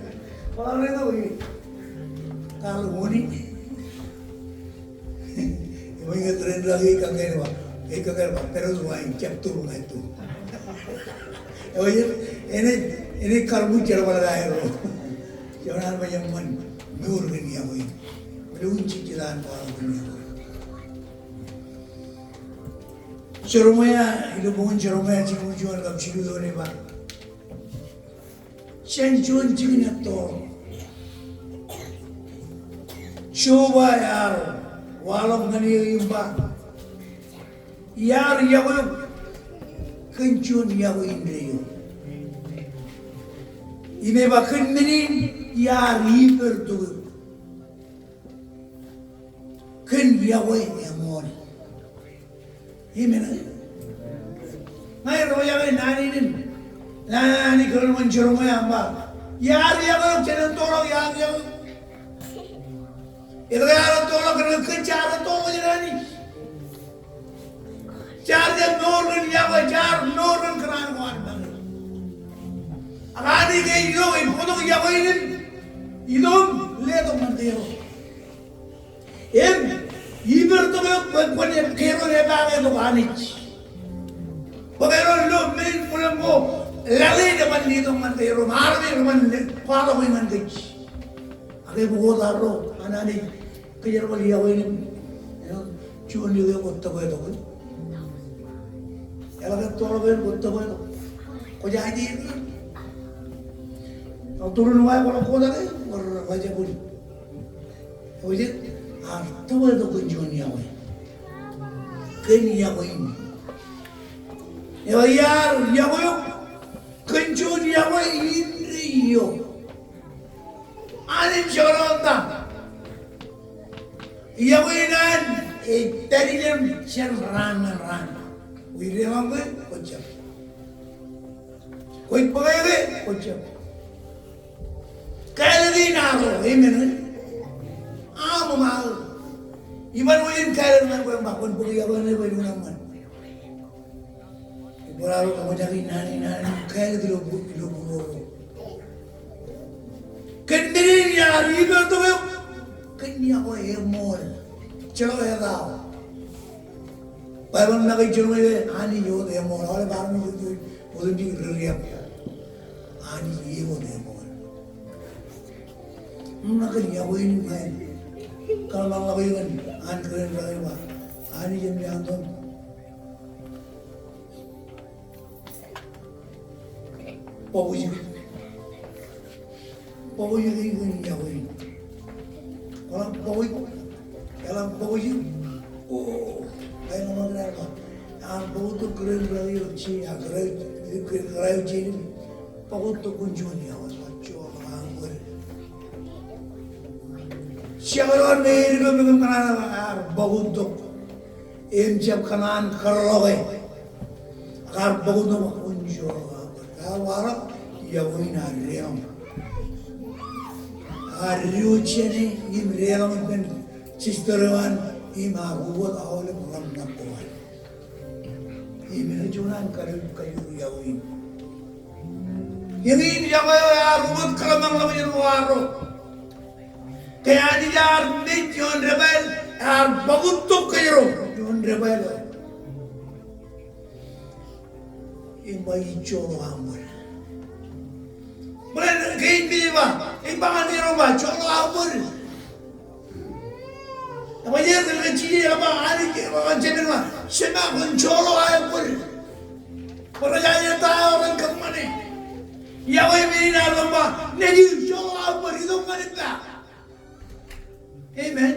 Kwaar eo ej. Kwaar eo ej. Eṃōj ñe tōre in raan eo ej kōkāāl ba, ej kōkāāl ba, pād wōt wāween, jab tur ña ito. Ewi, enaaj, enaaj karmur jerbal eo aer ro. Jenaaj ba eṃṃan mour kōn iọkwe in. Ilo un jejjet an kwaḷọk kōn iọkwe. Jeremaia, ilo bokin Jeremaia, jibukwi juon kab jilu doon ej ba. Jān juon jikin ettoḷọk, Jeova ear waḷọk ñan eō im ba, iar iọkwe eok kōn juon iọkwe indeeo. Im ej ba kōn men in iar ippān tok eok kōn iọkwe eṃool. Amen. Ña ij roñjake naan in, naan in kōn Jeremaia im ba, iar iọkwe eok jān ettoḷọk, iar iọkwe eok. Etke ear ettoḷọk? Kōn ke kōj jaar ettoḷọk jān Anij. Jaar jab mour kōn iọkwe, jaar mour kōn kōṇaan ko an ṃae. Ak Anij ej lo, ej bōktok iọkwe in, itok im letok ñan kōj. Im ippān tok eok bwe kwōn kōjro epaake tok Anij. Bwe kōjro lo men in bwilōñ ko, laḷ in eban letok ñan kōjro, armej rej ban kwaḷọk ñan kōj. Ak ebukot arro an Anij kōjerbal iọkwe in, eo, juon eo kwōj tōpwe tok. Eḷak ettoḷọk eo kwōj tōpwe tok. Kwōj aje tok. Ak turin wa kwaḷọk kotak eo, ewōr ḷajabōl. Eo jet, ear tōpwe tok kōn juon iọkwe. Kōn iọkwe in. Eo iar iọkwe eok kōn juon iọkwe indeeo. An im jekdọọn ta. Iọkwe in an ej pād ijeṇ jān raan ñan raan. Kwōj deḷọñ ke, kwōj jab. Kwōj bōke ke, kwōj jab. Kāālōt in arro, amen. Aṃ, aṃ. Iban wōj in kāālōt ñan kwe, ba kwōn bōk yokwe ñan kwe, lukkuun eṃṃan. Ibar arro, kwōj jab in naan in, naan in, kāālōt ilo bū, ilo būruō. Kōn men in iar ippān tok eok, kōn yokwe eṃool. Ejjeḷọk etao. Baibōḷ make ej jino ke Anij ewōt eṃool. Aolep armej eo otemjej ri riab. Anij ewōt eṃool. Im ña kōn yokwe in ña kōḷmānḷọk eō kōn an kōrā in raṇe ba, Anij eṃōj an tok. Bōk ijin. Bōk ijin, ijin, ijin. Kwō ḷak bōk ijin. Eḷaññe bōk ijin. O, ij ḷōmṇak kōn aer ba, ear bōk tok kōrā in raṇe eo, ij, a, kōrā, kōrā eo ij. Bōk tok kwōn juon yokwe, juon yokwe. Jekdọọn eo me ear ippān tok kōn an, ear bōk tok. Im jab kōṇaan kōrọọlḷọk e. Ak ear bōk tok im juon. Ear waḷọk, yokwe in ear deḷọñ. Ear diwōj jāne im deḷọñ ippān sister eo an im ear ukōt aolep ḷōmṇak ko an. Im ej juon an kajoor, kajoor yokwe in. Eñin yokwe eo ear ukōt kōḷmānḷọkjeṇ ko arro. Ke Anij ear mej ioon debwāāl, ear bōk tok kōjro ioon debwāāl eo. Im ba ij joḷọk aṃ bōd. Bōlen kein mej ba, ej ba ñan kōjro ba, joḷọk aō bōd. Ebar kōn ke Jisōs ear ba, Anij, ear ba ñan Jemān ba, Jemān, kwōn joḷọk aō bōd. Bōd ej ta eo ren kōṃṃane. Yokwe in ear ba, Nejū, joḷọk aō bōd, itok ñan ippa. Amen.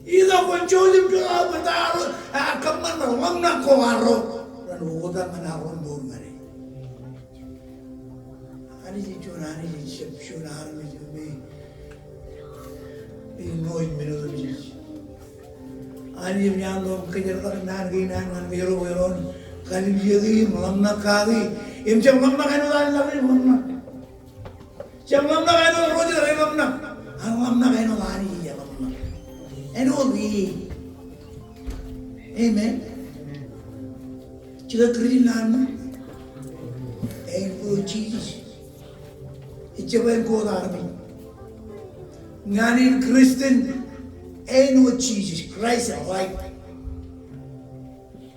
Itok kwōn jouj im joḷọk aō bōd, ta arro, a, kōṃṃan ḷōmṇak ko arro. Ren ukōt ñan arro mour ñan e. Anij ej juon Anij, ej jab juon armej me ej ṃool men otemjej. Anij eṃōj an tok kōjerbal naan kein an ñan kōjro bwe ren kallimjeki im ḷōmṇak kaki. Im jab ḷōmṇak āinwōt an laḷ in ḷōmṇak. Jab ḷōmṇak āinwōt ro jet rej ḷōmṇak. Ak ḷōmṇak āinwōt Anij ej ḷōmṇak. Āinwōt e. Amen. Jekdọọn Kūrjin naan ṇe. Āinwōt Jisōs. Ejjab āinwōt armej. Ñan in Christian, āinwōt Jisōs Christ, right?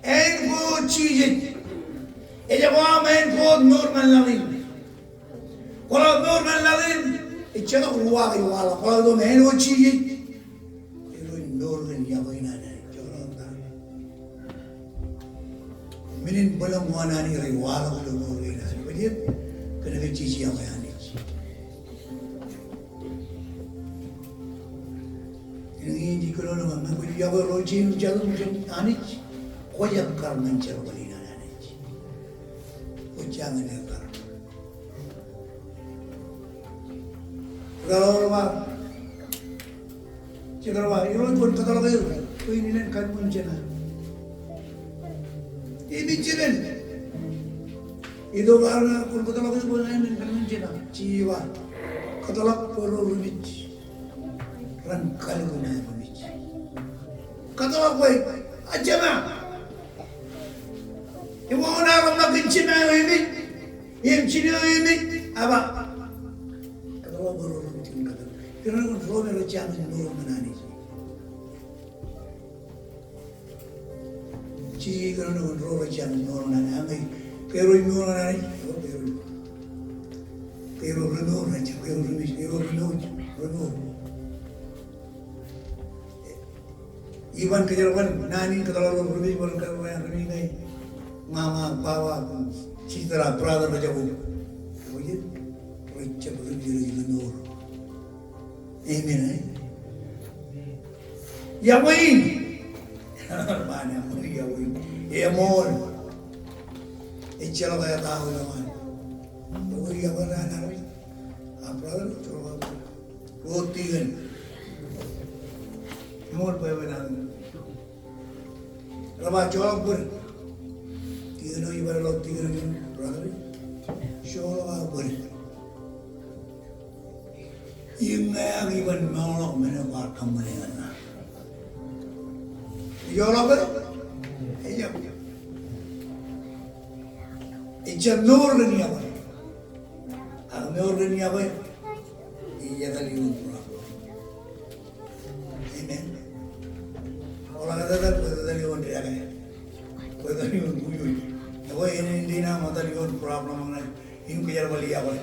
Āinwōt Jisōs. Ejako aṃ āinwōt mour ñan laḷ in. Kwō ḷak mour ñan laḷ in, ejjeḷọk uwaak eo waḷọk. Kwō ḷak itok āinwōt Jisōs. Ej mour kōn yokwe in an Anij, joḷọk ta. Men in bōlen ṃōn Anij rej waḷọk ilo mour kein an. Bwe jet, kōnke jej yokwe Anij. Eñin ej kōnono ñan, ñe kwōj yokwe ro jeiū jān Anij, kwō jab kar ñan jerbal in an Anij. Kwō jañin kar. Ro ro ba. Jekdọọn ba, Irooj kwōn kōtḷọk eō, bwe in inenen kalliṃur jeṇe. Im ij jemān. Itok arro kwōn kōtḷọk eō, bwe in inenen kalliṃur jeṇe. Jisōs ba, kōtḷọk bwe ro rimej ren kalliṃur rimej. Kōtḷọk bwe, a Jema. Im wōn arro ṃōk kōn Jema eo emej. Im jino emej, a ba. Kōtḷọk bwe ro rimej ren kalliṃur. Kōtḷọk bwe ro rimej ren kalliṃur ro ṃōk ñan Anij. Jisōs ej kōnono kōn ro rej jañin mour ñan Anij. Ke ro ej mour ñan Anij, ke ro, ke ro ri mour ñan Anij, ke ro ri mour, ke ro ri mour, ri mour. Iban kōjerbal naan in kōtḷọk ro ri mour, iban kōjerbal naan in ri mour ñe ṃaṃa, baba, sister, brother, rej jab, rej jab ri mour. Amen, eh? Yokwe in. Ṃaan, yokwe in. Eṃool. Ejjeḷọk etao ilo ṃaan. Yokwe in, yokwe in an armej. A brother, joḷọk aō bōd. O tikōn. Eṃool bwebwenato. Rej ba joḷọk bōd. Tikōn eo ij bar lo tikōn in, brother. Joḷọk aō bōd. Iññā ak iban meḷọk men eo kwaar kōṃṃane ñan ṇa. Joḷọk bōd. Ejjab. Ejjab mour kōn yokwe. Ak mour kōn yokwe ej etal ioon problem. Amen. Kwō ḷak etetal, kwō etal ioon dāke. Kwō etal ioon ujuj. Ekwe, en, en, en, etal ioon problem ñan in kōjerbal yokwe.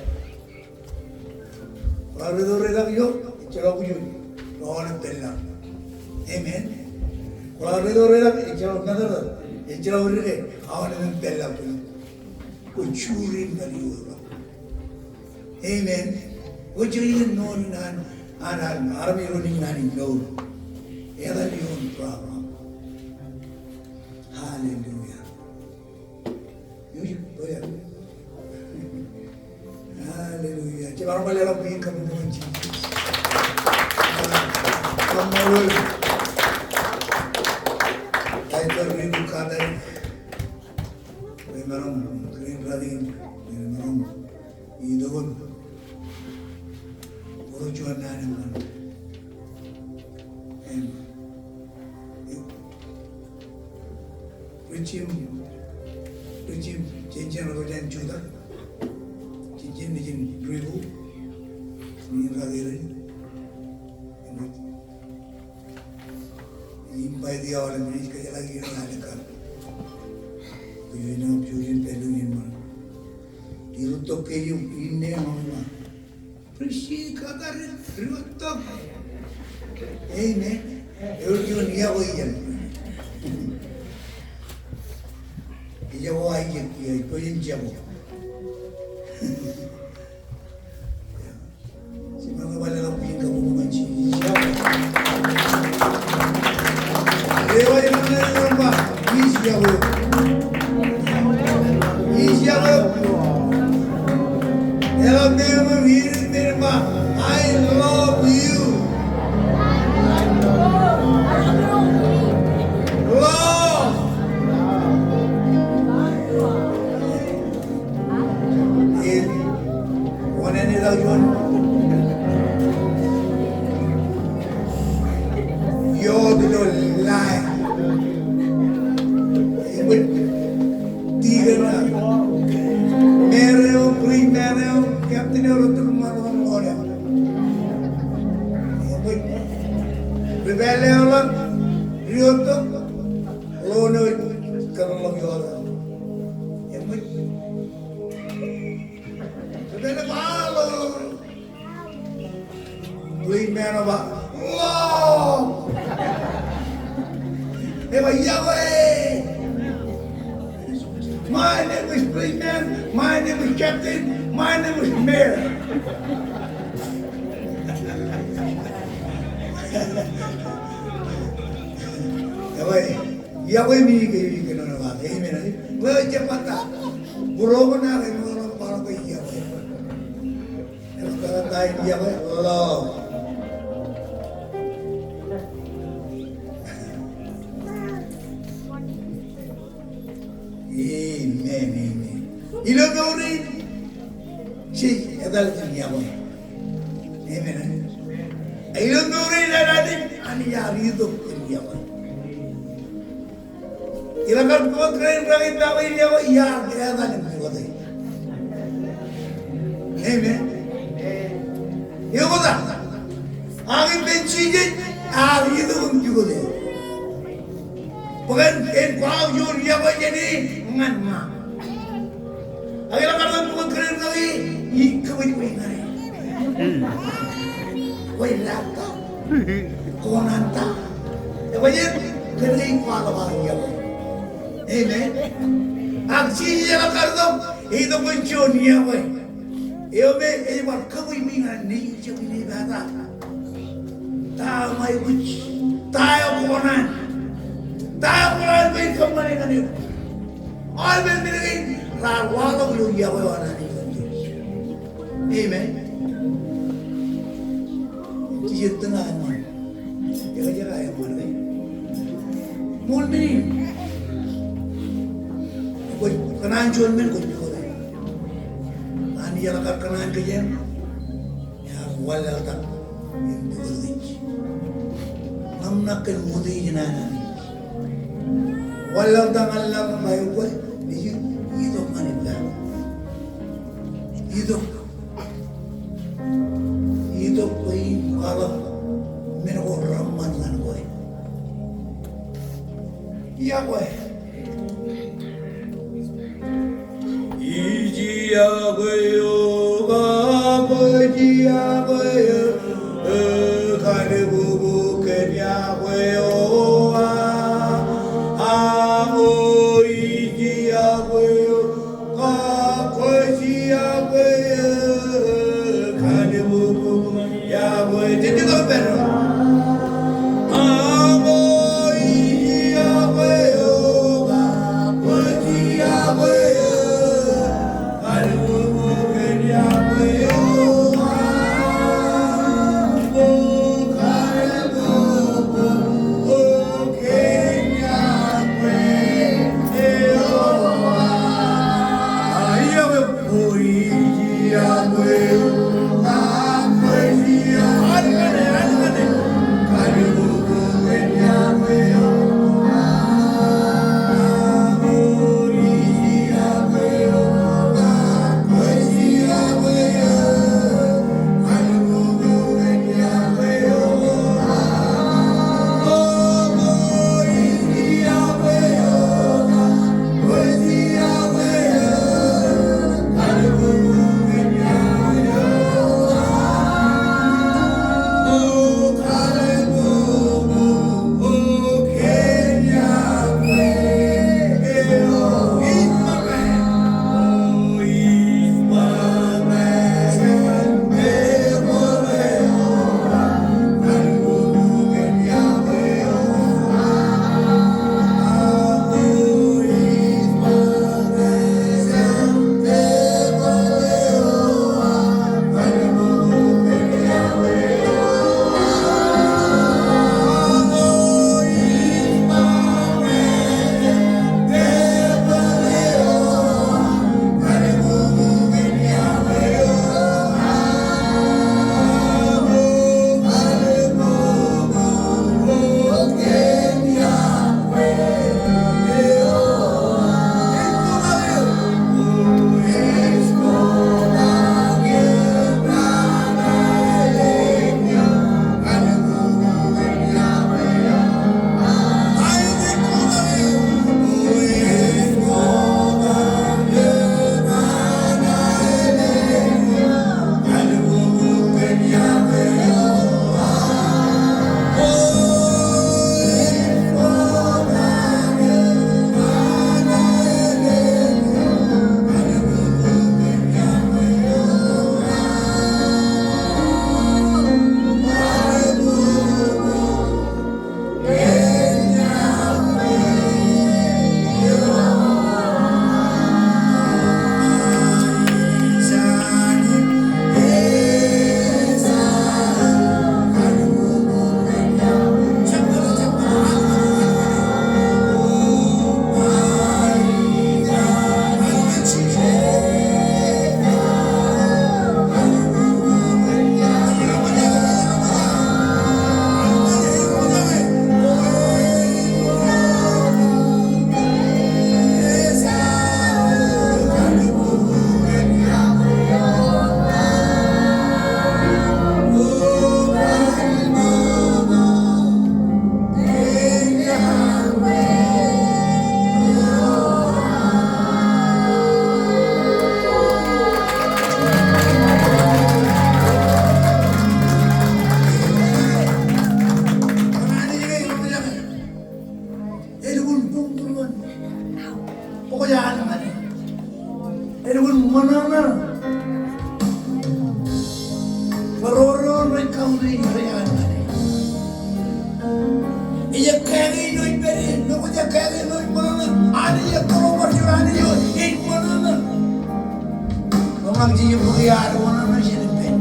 Kwō ḷak reto retak ijo, ejjeḷọk ujuj, aolep peḷḷọk. Amen. Kwō ḷak reto retak, ejjeḷọk metetal, ejjeḷọk dike, aolep peḷḷọk. Kwō juur in kar ioon. Amen. Kwō juur in mour in an, an, an, armej ro nejiṃ an in mour. Etal ioon problem. Hallelujah. Music, oh yeah. Hallelujah. Jemaroñ bar leḷọk bwijin kabbokbok ñan Jisōs. Kaṃṃoolol. Taitōl ri-kakadak. Emaroñ kōrā in rainin, emaroñ itok im bōro juon naan eṃṃan. Im, im, ri-jim, ri-jim, jān, jān ro jān Juda, jān, jān nejin ribu, nejin rainin, im, Invite eo aolep men ej kōjeḷā ilo alen kaṇ. Bwe eo ej jujen pālle in ṃōṇ. Ri-rūttok kōj im inne ṃōṇ ṃōṇ. Appreciate kōttar ri-rūttok. Amen. Ewōr juon yokwe ijeṇ. Ejako aje, ej bōlen jako. I love you. Love. Im, wōn āinwōt aō juon iọkwe ilo lae. Im, tikōn eo, mayor eo, policeman eo, captain eo, rej itok im ṃōṇōṇō ḷọk. Im, ri-pālle eo ḷọk, ri-rūttok, ḷoon eo ej kōtḷọk ioon. Im, ri-pālle eo ḷọk, policeman eo ba, "Ḷọk." Ej ba, "Yokwe." "My name is policeman, my name is captain, my name is mayor." Yokwe, yokwe meñe kōj kōnono ba, amen, amen. Bwe ejjab ṃōtta. Būruō ṇe ke ṃōṇōṇō ba ḷọk bwe yokwe. Ej kōttar in yokwe, love. Amen, amen. Ilo mour in, jej etal kōn yokwe. Amen, amen. Ilo mour in, etal in, Anij ear itok kōn yokwe. Ilo kar pukot kōn rainin, yokwe, iar etal im pukot e. Amen. Eoktak. Ak ippān Jisōs ear itok im pukot e. Bwe kōn, kōn kwaḷọk juon yokwe jān e ñan ṃaan. Ak ilo kar pukot kōn rainin, ij kōbōjbōj ñan e. Bwe ij lata. Kōṇaan ta. Ekwe jen, kōn ke ij kwaḷọk aō yokwe. Amen. Ak Jisōs ilo kar itok, itok kōn juon yokwe. Eo me ej bar kōbōjbōj ñan nejū jab inepata. Ta eo ṃaikuj, ta eo kōṇaan, ta eo kōṇaan bwe in kōṃṃane ñan eok. Aolep men kein raar waḷọk ilo yokwe eo an Anij kōn kōj. Amen. Jisōs tōñā eṃṃan. Ekwe jekar eṃṃan ke? Ṃool men in. Kōṇaan juon men kwōj pukot e. An iaḷ kar kōṇaan kōjeañ, ear wanlaḷtak im pukot kōj. Ñāmṇak kōn utiej in an Anij. Wanlaḷtak ñan laḷ ṇe, ba eokwe, ej itok ñan ippa. Itok. Itok bwe in kwaḷọk men ko reṃṃan ñan kwe. Iọkwe. Ij iọkwe eok, kwōj iọkwe eok, kalbubu kōn iọkwe eo aṃ. Aṃ o, ij iọkwe eok, kwōj iọkwe eok, kalbubu. Iọkwe, jej itok ippān. Aṃ o, ij iọkwe eok, kwōj iọkwe eok, kalbubu kōn iọkwe eo aṃ. Aṃ o, kalbubu kōn iọkwe eo aṃ. Elukkuun buñbuñ ñan bok eo an ñane. Elukkuun ṃōṇōṇō. Bar ro ro rej kautiej rej an ñane. Ej kake ilo ej pād ie, ṃokta kake ilo ej ṃōṇōṇō. Anij ej tōre bar juon Anij eo ej ṃōṇōṇō. Ṃōṇōṇō, jej bōk iar ṃōṇōṇō jān ippān.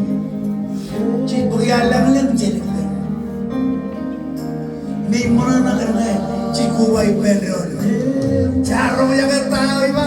Jej bōk iar lañlōñ jān ippān. Im ṃōṇōṇō kōn ñe jej koba ippān doon. Jaar roñjake ta eo ej ba,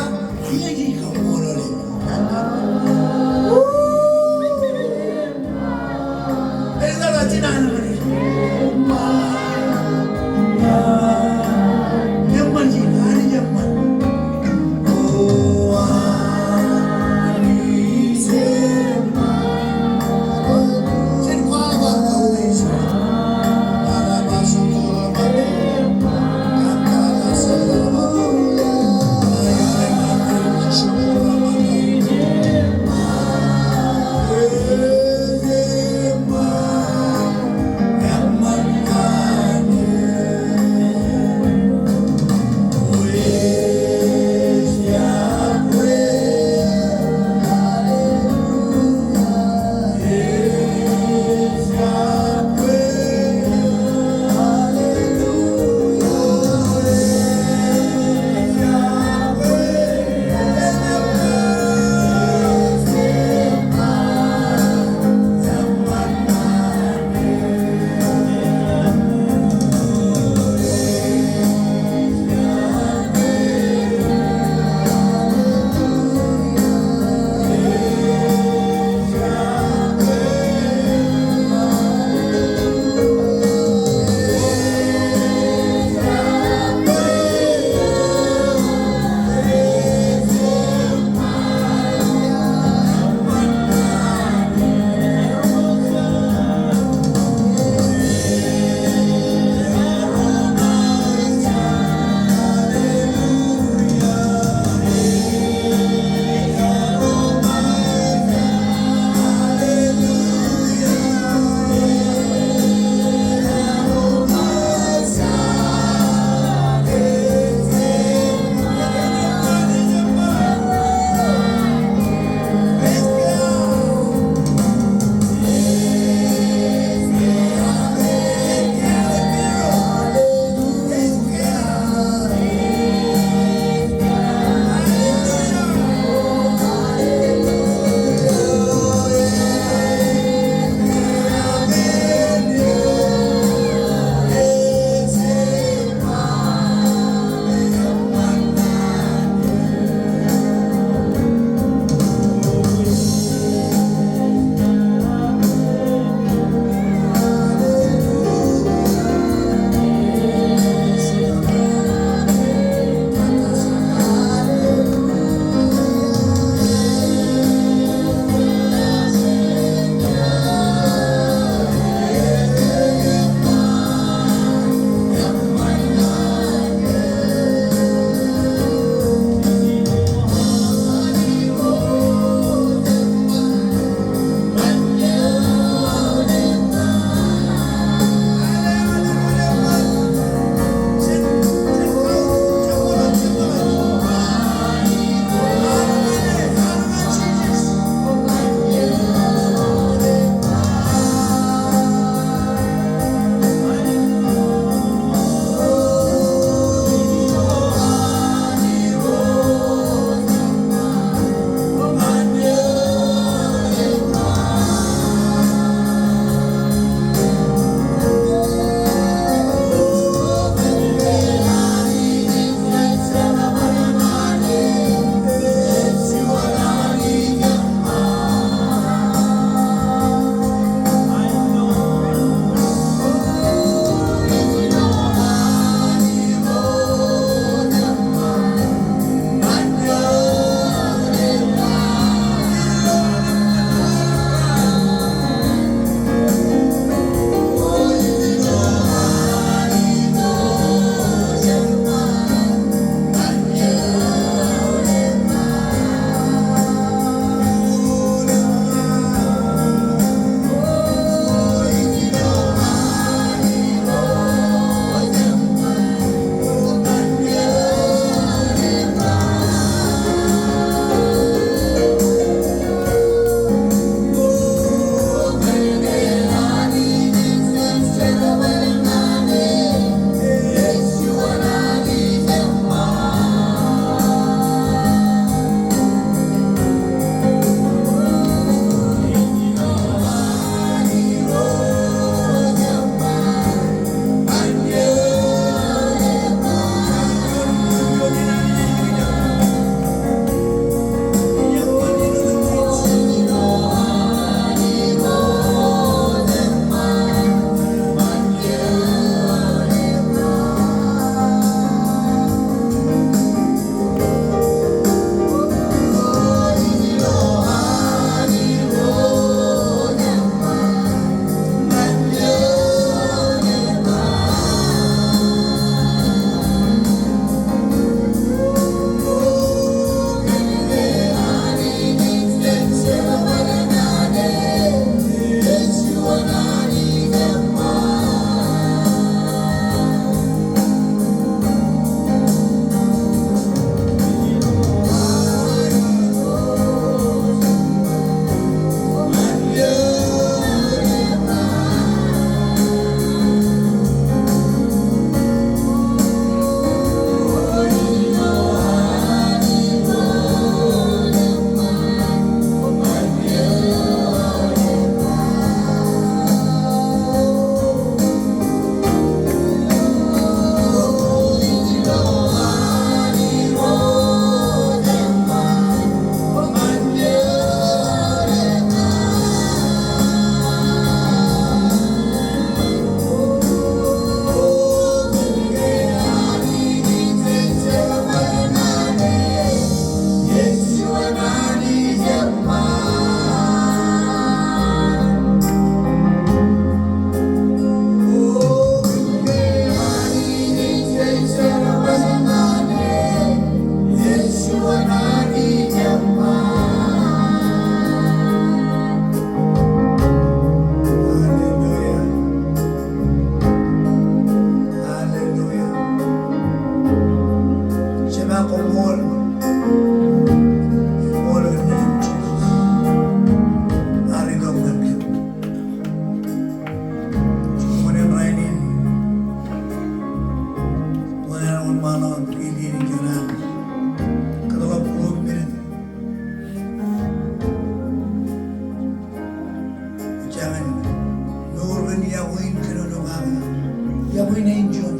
Yokwe in ej juon.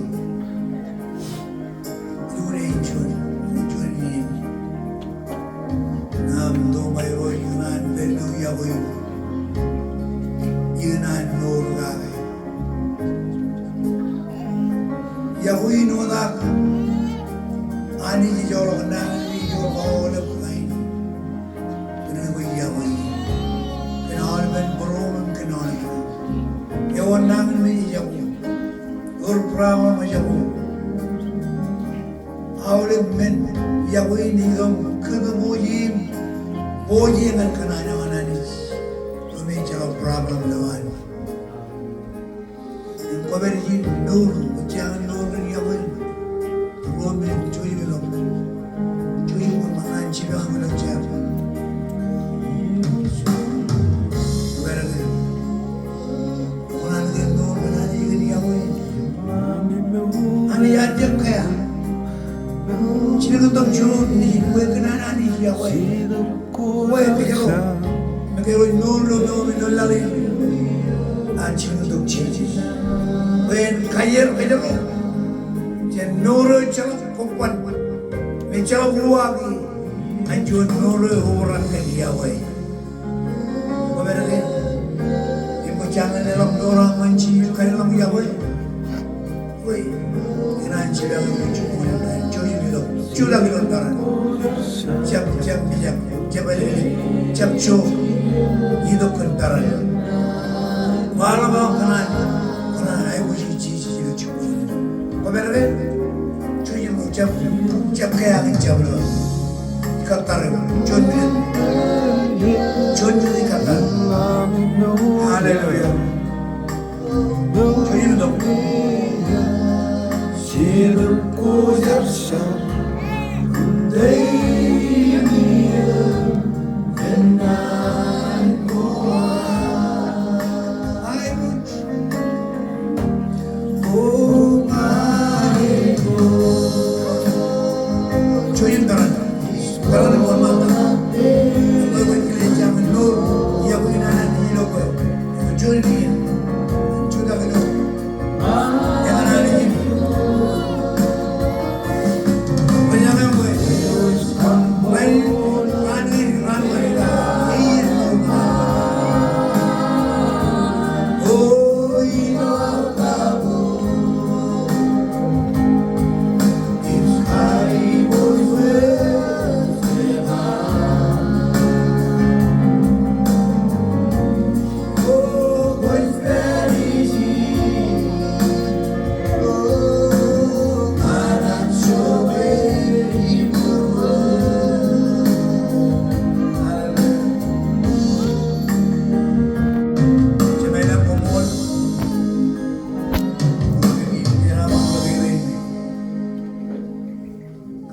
Yokwe in ej juon. Juon in. Ña im tok ṃae ro ikōṇaan pād ilo yokwe in. Ikōṇaan mour kake. Yokwe in eo ej Anij ej joḷọk nañinmej eo aolep kain. Kōn ke yokwe in. Kōn aolepen būruōm im kōn aolepen. Ewōr nañinmej ej yokwe. Ewōr problem ej yokwe. Aolep men, yokwe in ej kōtōpooje im pooje ñan kōṇaan eo an Anij. Eo me ejjeḷọk problem ilo an. Im kwōpād ijin mour, kwōj jañin mour kōn yokwe in. Ruo minit, jouj im itok. Jouj im itok, kōṇaan jipañ ilo jab. Kwōpād ijin. Kōṇaan ke mour kōn Anij kōn yokwe in. Anij ear jab kea. Jilkintok juon nejin bwe kōn an Anij yokwe. Bwe kōjro. Im kōjro mour ilo mour ilo laḷ in. An jilkintok Jisōs. Bwe en kajer kōjro. Jān mour eo ejjeḷọk kobban. Im ejjeḷọk uwaak. Ñan juon mour eo eobrak kōn yokwe. Kwōpād ke. Im kwōj jañin leḷọk mour eo an Jisōs kōn yokwe. Kwe, ikōṇaan jipañ ilo jibboñ in, jouj im itok, jutak ilo peran. Jab, jab, jab, jab ālele, jab jo, itok kōn peran. Kwaḷọk aō kōṇaan, kōṇaan aikuji Jisōs ilo jibboñ in. Kwōpād ke, jouj im itok, jab, jab kea kōn jab ilo. Ikattar, juon minit. Juon minit ikattar. Hallelujah.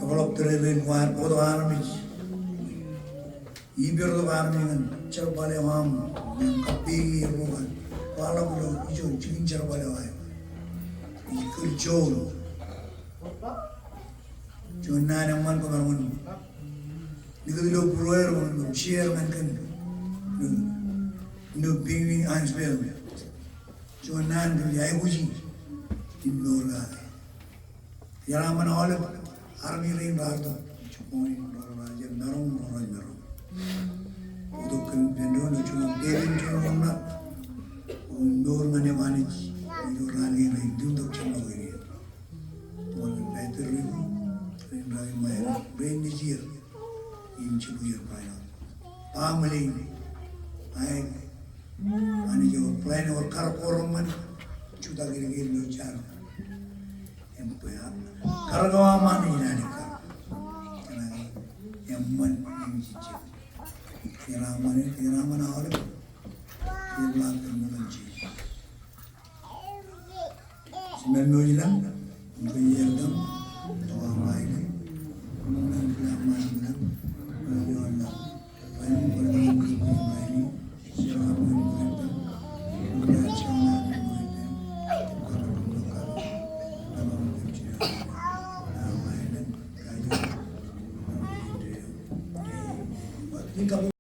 Kōpḷọk tōrerein kwaar, bōktok armej. Ippān tok armej ñan jerbal eo aṃ, ñan kappeiñe ro an. Kwaḷọk ilo ijo jikin jerbal eo aṃ. Ij kūr juon. Juon naan eṃṃan kōṃṃan ñan. Likūt ilo būrueir ñan kōm share ñan kōm. Ilo Bing Bing Huntsville. Juon naan kōm aikuji in mour kake. Ij jeraṃṃan aolep armej rein raar itok. Jibboñin ro raar jab maroñ, ro raar maroñ. Bōktok kōm ippān doon ilo juon, ippān juon ro ṇa. Im mour ñan eṃ Anij. Ilo raan kein rej lukkuun itok jān ḷọk āinwōt. Ṃool kōn Pastor Ricky, rein raar ṃaer, rein nejier. Im jibwier bar eo. Baaṃle in. Aet. Anij ewōr plan, ewōr karōk ko reṃṃan. Jutak ilikin ilo jar. Im bwe a karōk eo aṃ Anij, inaaj kar. Kōnke eṃṃan im jejjet. Jeraṃṃan, jeraṃṃan aolep. Jeraṃṃan aolep. Jemān ṃool ilañ, im kōj